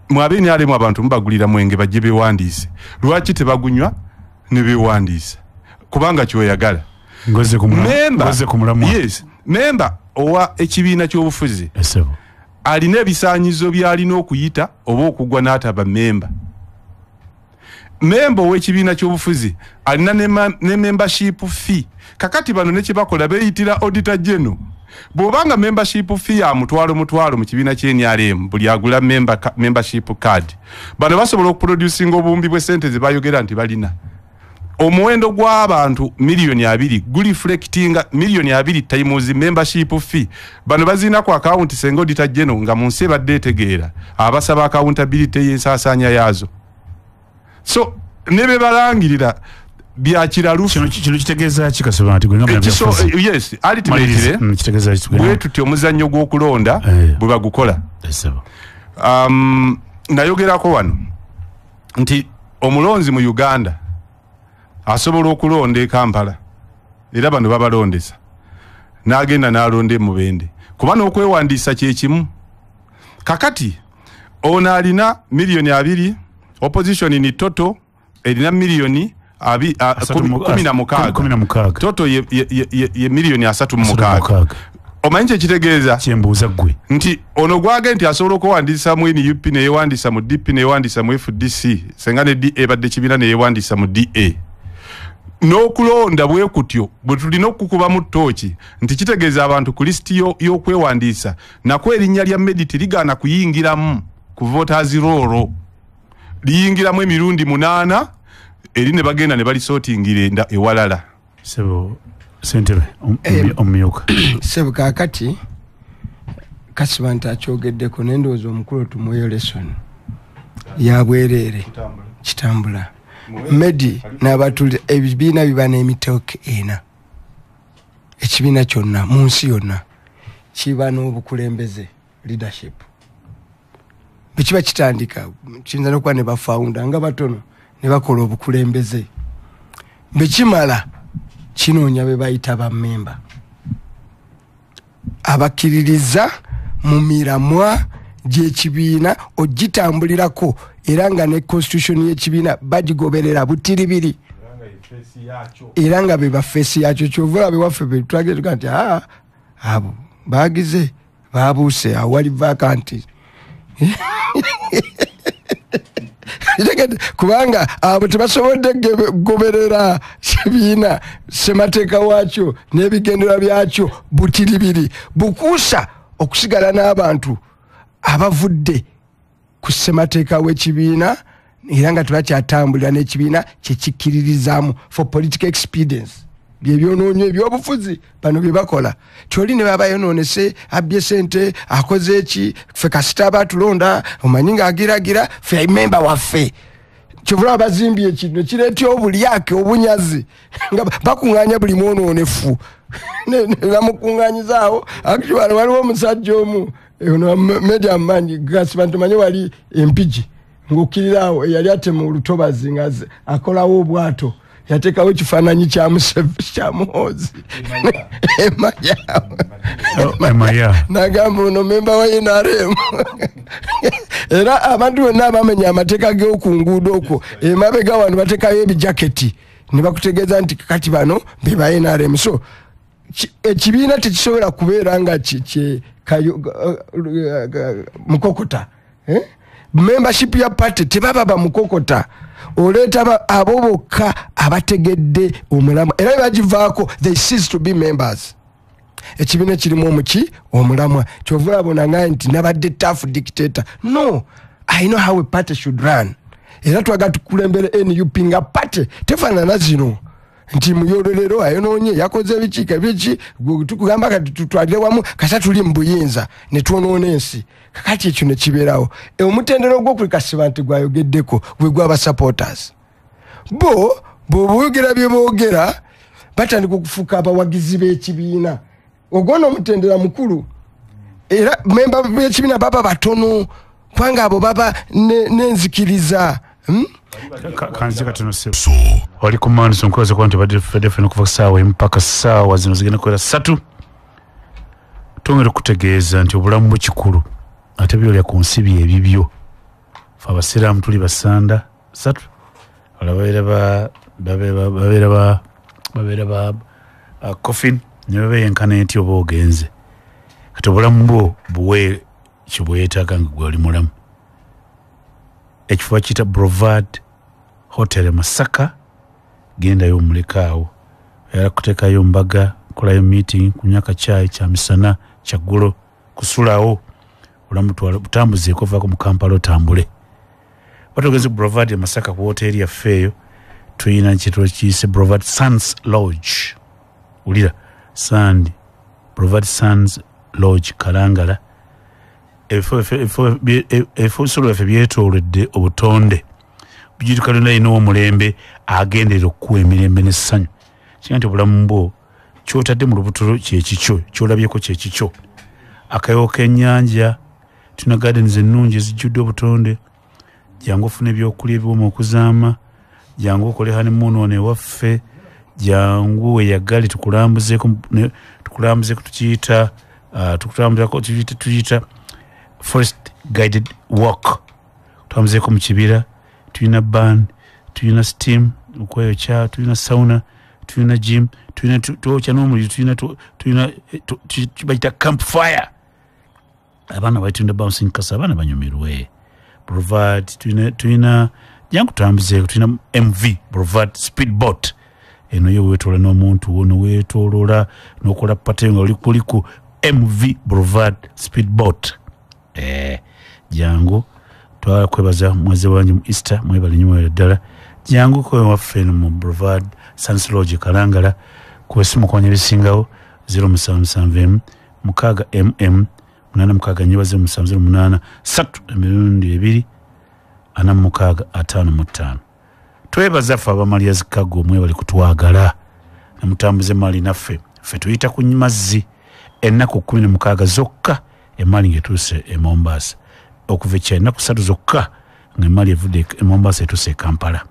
Mwabeeni alimu abantu mubagulira mwenge bajje beewandiise. Lwaki tebagunywa ne beewandiisa? Kubanga kyoyagala. Ngoze ku mulamwa. Yes, memba owa ekibiina ky'obufuzi alina ebisaanyizo by'alina okuyita oba okugwa n'ataba memba. Memba ow'ekibiina ky'obufuzi alina ne membership fee. Kakati bano ne kye bakola beeyitira auditor general. Bw'obanga membership fee ya mutwalo mu kibiina ky'NRM buli agula membership card. Bano basobola okuproducinga obuwumbi bw'essente ze bayogera nti balina. Omuwendo gw'abantu miliyoni 2 guliflectinga miliyoni 2 times membership fee. Bano bazina ku account senga auditor general nga mu nsi ebadde etegeera abasaba accountability y'ensaasaanya yaazo. So ne be balangirira bya kiralufu. Kino kitegeeza ki Kasibante nti gwe nga munabyabufuzi? Yes, ultimately kitegeeza ki? Bwe tutyo omuzannyo gw'okulonda bwe bagukola. Nayogerako wano nti omulonzi mu Uganda asobola okulonda e Kampala era bano babalondesa n'agenda n'alonda e Mubende kuba n'okwewandiisa kye kimu. Kakati ono alina miliyoni 2, opposition ni toto erina miliyoni 16. Toto ye miliyoni 36. Omanyi kye kitegeeza? Kyembuuza ggwe. Nti ono gwage nti asobola okwewandiisa mu NUP neyewandiisa mu DP neyewandiisa mu FDC senga ne DA badde kibiina neyewandiisa mu DA. N'okulonda bwe kutyo bwe tulina okukubamu ttooki nti kitegeeza abantu ku lisiti y'okwewandiisa nako erinnya lya Medi ligaana kuyingiramu ku voters roll, liyingiramu emirundi 8 eri ne bagenda ne balisootingira ewalala. Sebo ssentebe omumyuka. Sebo kaakati Kasibante akyogeddeko n'endowooza omukulu tumuweyo lesson ya bwereere kitambula. Medi n'abatuli ebibiina biba n'emiteeko ena. Ekibiina kyonna mu nsi yonna kiba n'obukulembeze leadership. Bwe kiba kitandika kiyinza n'okuba ne bafawunda nga batono ne bakola obukulembeze. Bwe kimala kinoonya be bayita bammemba abakkiririza mu miramwa gy'ekibiina ogitambulirako era nga ne constitution y'ekibiina bagigoberera butiribiri era nga be bafeesi yakyo. Kyova olaba ewaffe be twagenda tugaa nti abo bagize babuuse awali vakanti kubanga abo tebasobodde kugoberera kibiina ssemateeka waakyo n'ebigendererwa byakyo butiribiri bukuusa okusigala n'abantu abavudde ku ssemateeka w'ekibiina era nga tebakyatambulira n'ekibiina kyekikkiririzaamu for political expedience. Byebyonoonyo ebyobufuzi bano bye bakola. Kyoli ne baba yonoonese abbye sente akoze eki ffe kasita abatulonda omanyi ng'agiragira ffe memba waffe. Kyovula abazimbye ekintu ne kireeta obulyake obunyazi nga bakuŋŋaanya buli mwonoonefu ne bamukuŋŋaanyizaawo. Actually waliwo omusajja omu ono media mangi gasiba nti wali Empigi ng'okkirirawo eyali atema olutobazi nga akolawo obwato, yateekawo ekifaananyi kya Museveni kya Muhoozi Emaya, nagamba ono memba wa NRM. Era abantu bonna abamenya amateeka g'oku nguudo okwo emabega wano bateekayo ebijaketi ne bakutegeeza nti kati bano be ba NRM. So ekibiina tekisobola kubeera nga mukokota. Membership ya party tebaba bamukokota, oleeta abo bokka abategedde omulamwa, era bagivaako they cease to be members. Ekibiina kirimu omuki omulamwa. Kyova olaba nga nti nabadde tough dictator. No, I know how a party should run. Era twagala tukulembere NUP nga party tefaanana zino nti muyololero ayonoonye yakoze ebikiika biki, tukugamba kati tutwalire wamu kasa tuli mu buyinza ne twonoona ensi. Kakati ekyo ne kibeerawo. Omutendera ogwokuli Kasibante gwayogeddeko gwe gw'aba supporters. Bo bw'oboogera bye boogera batandika okufuuka abawagizi b'ekibiina. Ogwo n'omutendera mukulu, era memba b'ekibiina baba batono kubanga abo baba n'enzikiriza. Kanzi katono sebo oli ku Manduso, nkubaza kuba nti badde ffenna okuva ssaawa emu paka ssaawa zino zigenda kubeera 3. Twongera okutegeeza nti obulamu bwe kikulu, ate byolya ku nsi bye ebibyo. Ffe abasiraamu tuli basanda 3, abalala babeera ba coffin ne babeeyenkana enti oba ogenze. Kati obulamu bwo buwe kye bwetaaga nga gwe oli mulamu. Ekifo bakiyita Brovad Hotel Masaka, gendayo omulekaawo, era kuteekayo mbaga, kukolayo meeting, kunywa kacaayi kya misana kyaggulo, kusulawo, olamu butambuzeeko ovaako mu Kampala otambule. Batugeze ku Brovad e Masaka ku woteeri yaffe eyo, tulina kye kiyise Brovad Sands Lodge. Wulira, Sand, Brovad Sands Lodge Kalangala. Ebifo byaffe byetoolodde obutonde bijjuka lyonna lina omulembe agenderera okukuwa emirembe n'essanyu. Kinga nti obulamu bwo ky'otadde mu lubuto lwo kye kikyo, ky'olabyeko kye kikyo. Akayowo k'ennyanja, tulina gardens ennungi ezijjudde obutonde. Jangu ofune ebyokulya ebiwooma okuzaama, jangu okole honeymoon wano ewaffe, jangu weyagale tukulambuzeeko, tukiyita tukutambuzako tuyita forest guided walk. Tutambuzeeko mu kibira, tulina band, tulina steam okweyokya, tulina sauna, tulina gym, tulina twokya n'omuliro, tulina bayita campfire. Abaana bayitunda bouncing castle, abaana banyumirwe. Brovad tulina jangu tutambuzeeko, tulina MV Brovad speedboat. Eno yo weetoola n'omuntu wo neweetooloola n'okola pate nga oli ku MV Brovad speedboat. Jangu twagala kwebaza mwezi wange mu Easter, mwebale nnyo mwebale ddala. Jangu ko waffe eno mu Brovad Sands Lodge Kalangala, ku essimu kumanya ebisingawo 0771 6 MM 864 0708 3 emirundi 2 46 55. Twebaza ffe abamalya zikago mwebale kutwagala ne mutambuze mali naffe. Ffe tuyita ku mazzi ennaku 16 zokka emmali ng'etuuse e Mombasa, okuva ekya ennaku 3 zokka ng'emmali evudde e Mombasa etuuse e Kampala.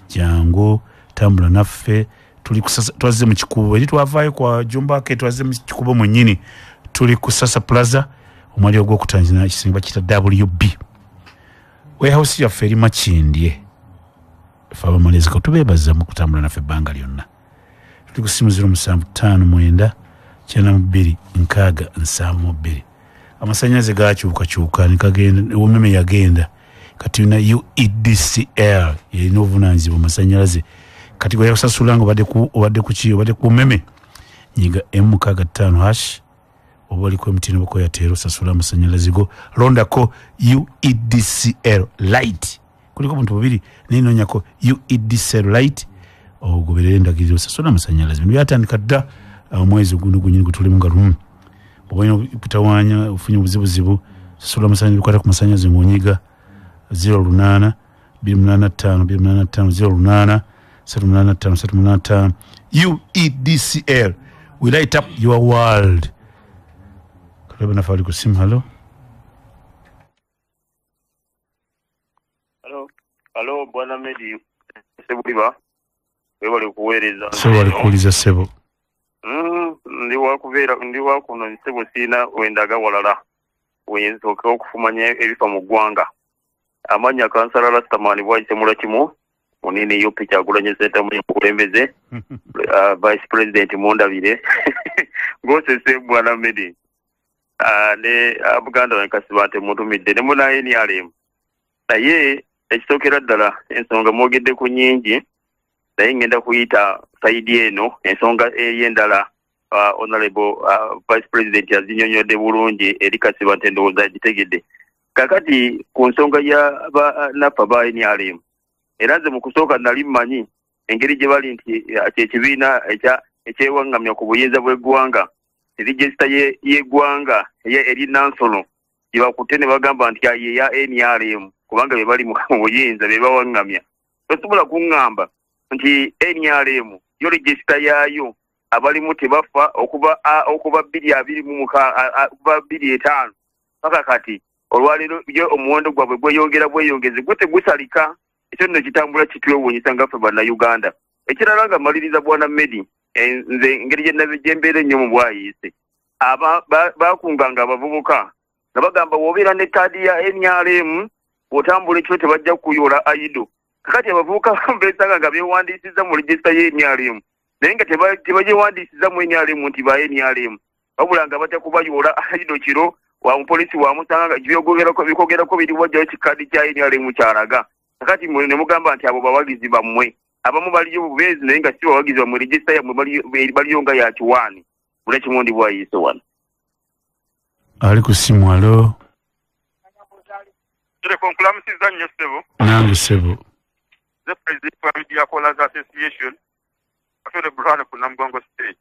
Jangu tambula naffe, tuli kusasa, twazze mu kikubo eri twavaayo kwa Jumbake, twazze mu kikubo mwennyini, tuli ku Sasa Plaza omwali ogwokutaano ekisinga bakiyita WB. Warehouse yaffe eri Makindye. Ffe abamaliriza tubeebaza mu kutambula naffe ebbanga lyonna. Tuli ku ssimu 0759 92 6 72. Amasannyalaze gakyukakyuka ne umeme yagenda, kati tulina UEDCL erina obuvunaanyizibwa mu masannyalaze. Kati gwe yakusasula nga obadde ku ki, obadde ku umeme, nyiga M65# oba oli ku MTN oba ku Airtel osasula amasannyalaze go, londako UEDCL light. Kuliko obuntu bubiri, naye noonyako UEDCL light ogoberere endagiriro osasula amasannyalaze. Bino byatandika dda omwezi guno gwennyini gwe tulimu nga lumu. Bw'oba olina okutawaanya ofunye obuzibuzibu, sasula amasannyalaze, bikwata ku masannyalaze ng'onyiga 08 285 285 08 385 385. UEDCL, we light up your world. Karibu na fali kusimu. Halo. Halo. Halo Bwana Medi Sebuliba. Webale kuweereza. Sebo alikuuliza sebo. Ndi wakubeera ndi wakuno sebo sina wendaga walala. Wensooka okufumanya ebifa mu ggwanga. Amanya kansala Rastamani bwayise mulakimu munini yo Kyagulanyi Ssentamu mukulembeze Vice President Mundabire ngosese Bwana Medi ne Buganda nkasibante mutumidde ne muna NRM. Naye ekisookera ddala ensonga mwogedde ku nnyingi, naye ngenda kuyita sayidi eno ensonga ey'endala. Honorable Vice President yazinyonnyodde bulungi eri Kasibante ndowooza agitegedde. Kakati ku nsonga ya naffe aba NRM, era nze mu kusooka nali mmanyi engeri gye bali nti kyekibiina ekyewaŋŋamya ku buyinza bw'eggwanga, erigisita y'eggwanga eri nansolo gye bakutte ne bagamba nti ye ya NRM kubanga be bali mu buyinza be bawaŋŋamya. Tosobola kuŋŋamba nti NRM yo regisita yaayo abalimu tebafa okuba 226 okuba 25 paka kati olwaleero yo omuwendo gwabwe gweyongera bweyongezi gwe tegusalika. Ekyo nno kitambula kitwewuunyisa nga ffe Bannayuganda. Ekirala nga mmaliriza Bwana Medi, nze engeri gye mbeera ennyo mu bwayiise, baakunganga abavubuka nga bagamba bw'obeera ne kaadi ya NRM bw'otambula ekiro tebajja kukuyoola aido. Kakati abavubuka beesanga nga beewandiisizza mu regisita ye NRM, naye nga tebagyewandiisizza mu NRM nti ba NRM, wabula nga batya kubayoola aido kiro wa mupoliisi wamusanga bikogerako biri wajjayo kikaadi kya NRM kyalaga. Kakati ne mugamba nti abo bawagizi bammwe, abamu baliyo bubeezi naye nga si bawagizi bammwe, regisita yammwe baliyo nga ya kiwaani. Buli kimu ndi bwayiise wano. Ali ku ssimu. Alo. Tereko nkulamusizza nnyo ssebo. Nange ssebo. The President wa Media Callers Association Atwere Burhane ku Namugongo Stage.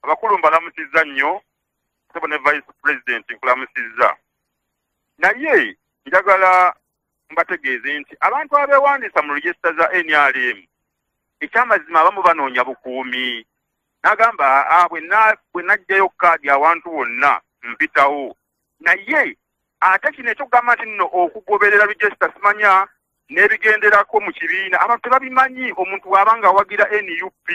Abakulu mbalamusizza nnyo ssebo ne Vice President nkulamusizza. Naye njagala mbategeeze nti abantu abeewandiisa mu regisita za NRM ekyamazima abamu banoonya bukuumi. N'agamba bwe naggyayo kaadi awantu wonna mpitawo. Naye ate kino ekyokugamba nti nno okugoberera regisita simanya n'ebigenderako mu kibiina abantu tebabimanyi. Omuntu bw'aba nga awagira NUP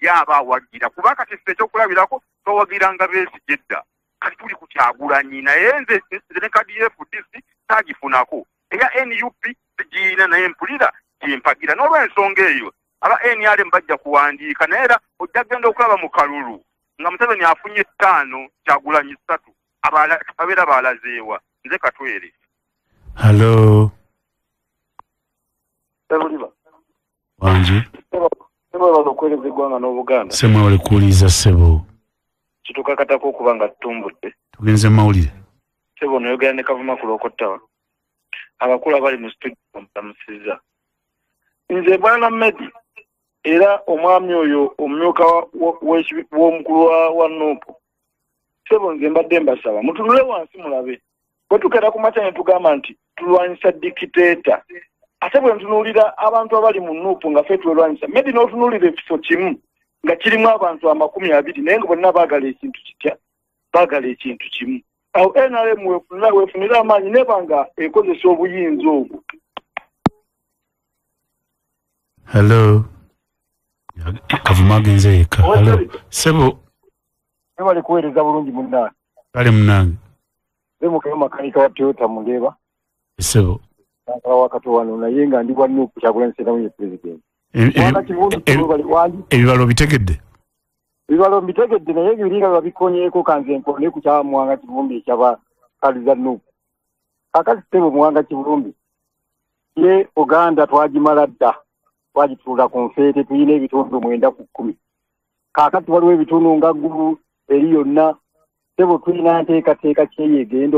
y'aba awagira, kuba kati ffe ekyokulabirako twawagiranga Besigye edda, kati tuli ku Kyagulanyi. Naye nze ne kaadi ya FDC saagifunako, eya NUP sigiina, naye mpulira gyempagira. N'olw'ensonga eyo aba NRM bajja kuwandiika, naye era ojja kugenda okulaba mu kalulu nga Museveni afunye 5 Kyagulanyi 3, ababeera baalazeewa. Nze Katwere. Halo. Wangi. Ssemwe wali kuwuliriza ssebo. Kitukakatako okuba nga tutumbudde. Tugenze mu mawulire. Ssebo noyogera ne Kavuma ku Lwokottawa. Abakulu abali mu studio mulamusizza. Nze Bwana Medi era omwami oyo omumyuka w'omukulu wa NUP. Ssebo nze mbadde mbasaba mutunule wansi mulabe. Bwe tukeera ku makya ne tugamba nti tulwanyisa dikiteeta, ate bwe ntunuulira abantu abali mu NUP nga ffe twelwanyisa, Medi n'otunuulira ekifo kimu nga kirimu abantu 20 naye nga bonna baagala ekintu kitya, baagala ekintu kimu. Awo NRM weefunira amaanyi neba nga ekozesa obuyinza obwo. Hello. Kavuma agenze yekka. Hello. Ssebo. Webale kuweereza bulungi munnange. Kale munnange. Nze mukama makanika wa Toyota Mundeeba. Ssebo. Kampala wakati wano naye nga ndi wa NUP Kyagulanyi Ssentamu ye President. Ebibalo bitegedde? Ebibalo mbitegedde naye biringa babikonyeeko kanze nkone ku kya Muwanga Kivumbi ekyaba kadi za NUP. Kakati ssebo Muwanga Kivumbi ye Uganda twagimala dda, twagituula ku nfeete, tulina ebitundu 9 ku 10. Kaakati waliwo ebitundu nga Ggulu eri yonna. Ssebo tulina nteekateeka ki egenda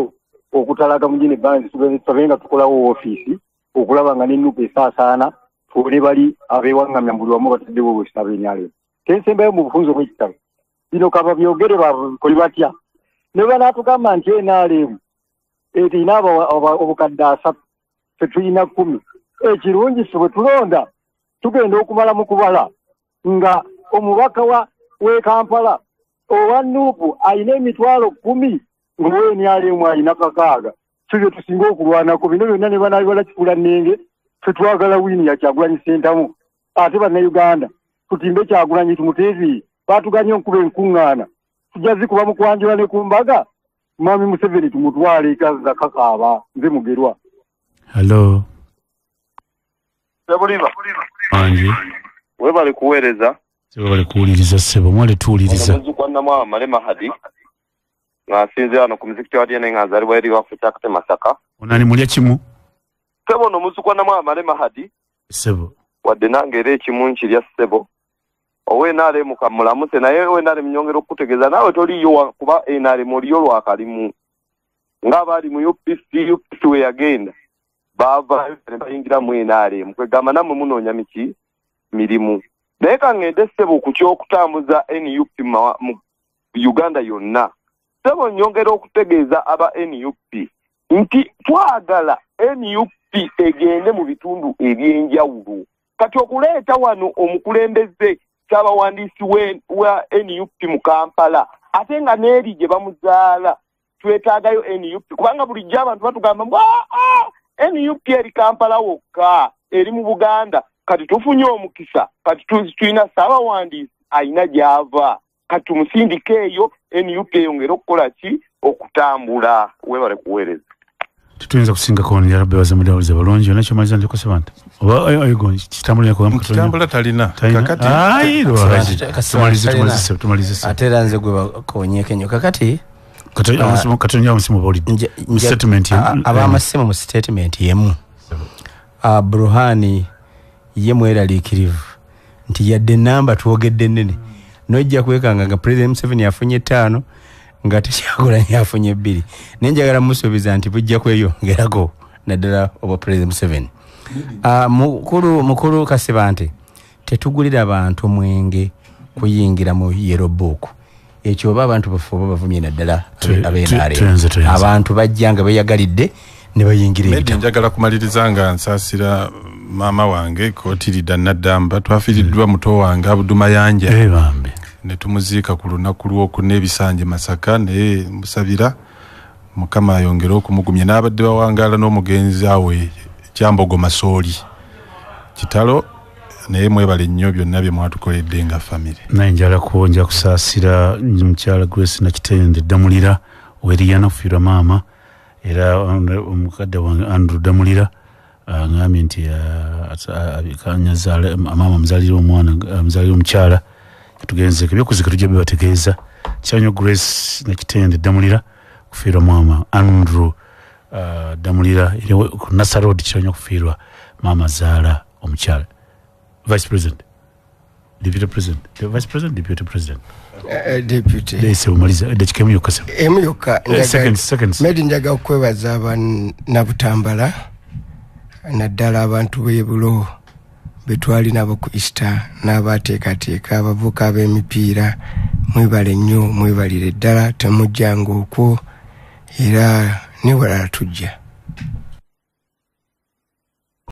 okutalaga mu gino ebbanga tusabe nga tukolawo woofiisi okulaba nga ne NUP esaasaana tuwone bali abeewaŋŋamya buli wamu bataddewo obusitabo NRM. Tensembayo mu bufunze obw'ekitabo bino kaba byogere bakole batya ne banaatugamba nti NRM erina obukadde 3 ffe tulina 10. Ekirungi ffe bwe tulonda tugenda okumala mu kubala nga omubaka w'e Kampala owa Nuupu alina 10,000 ng'owa NRM alina 6. Ffe tusinga okulwanako bino byonna ne banabibala kikula nnenge. Ffe twagala win ya Kyagulanyi Ssentamu. Ate Bannayuganda tutimbe Kyagulanyi tumuteezi. Batuganye okuba enkuŋŋaana tujja zikuba mu kwanjula ne ku mbaga. Mwami Museveni tumutwale ekaza kakaaba. Nze Mugerwa. Hello. Sebuliba. Wangi. Webale kuweereza. Webale kuwuliriza ssebo, mwale tuwuliriza. Omuzuku Namwama Male Mahadi. Nga sinze wano ku muzikiti wa DNA nga nzaalibwa eri waffe Kyakate Masaka. Onani mulya kimu? Ssebo no muzuku Namwama Male Mahadi. Ssebo. Wadde nange era ekimu nkirya ssebo. Owe NRM kamulamuse naye owe NRM nyongera okukutegeeza naawe toliyo kuba NRM oliyo lwakalimu. Ng'abaali mu UPC, UPC we yagenda baavaayo ne bayingira mu NRM. Kwegamba nammwe munoonya miki mirimu. Naye ka ŋŋende ssebo ku ky'okutambuza NUP mu Uganda yonna. Ssebo nyongera okutegeeza aba NUP nti twagala NUP egende mu bitundu eby'enjawulo. Kati okuleeta wano omukulembeze ssabawandiisi wa NUP mu Kampala ate nga n'eri gye bamuzaala twetaagayo NUP kubanga bulijjo abantu batugamba mbu NUP eri Kampala wokka eri mu Buganda. Kati tufunye omukisa, kati tulina ssabawandiisi alina gy'ava, kati tumusindike eyo NUP eyongere okukola ki okutambula. Weebale kuweereza. Tetuyinza kusingako wano yarabe bazamudawuliza bulungi yonna kyomaliza nti kosebanta oba oyigo kitambula kitambula talina kakati ayi tumalize tumalize. Ate era nze gwe bakonyeeko ennyo kakati katonya amusimu bawulidde mu statement ab'amasimu mu statement yemu. Burhani ye mweraliikirivu nti yadde enamba twogedde nnene nojja kwekanga nga President Museveni afunye 5 nga Kyagulanyi afunye 2. Naye njagala musuubiza nti bujja kweyongerako naddala obwa President Museveni. Mukulu Kasibante, tetugulira bantu mwenge kuyingira mu yellow book. Ekyo oba abantu baffe oba bavumye naddala ab'NRM. Abantu bajja nga beeyagalidde ne bayingira ebitabo. Njagala kumaliriza nga nsaasira maama wange Kotirida Naddamba. Twafiiriddwa muto wange Abdu Mayanja. Bambi. Ne tumuziika ku lunaku lwokuna ebisanje Masaka, naye musabira Mukama ayongere okumugumya n'abadde bawangaala n'omugenzi awe Kyambogo Masooli. Kitalo, naye mwebale nnyo byonna bye mwatukoledde nga famire. Naye njala nja kusaasira mukyala Grace Nakitende Ddamulira weriyana okufiirwa maama, era omukadde wange Andrew Ddamulira ngambye nti maama amuzaalira omwana, amuzaalira omukyala. Tugenze ebyokuzika tujja bibategeeza. Kyanyo Grace Nakitende Ddamulira kufiirwa maama Andrew Ddamulira eri ku Nasa Road. Kyanyo okufiirwa maama zaala omukyala. Vice President, Deputy President, the Vice President, Deputy President, Deputy. Dese umaliza edakika emu yokka. Emu yokka. Seconds. Medi njaga okwebaza abannabutambala naddala abantu b'ebulo betwali nabo ku Easter n'abateekateeka abavubuka ab'emipiira. Mwebale nnyo, mwebalire ddala, temujjanga okwo era newalala tujja.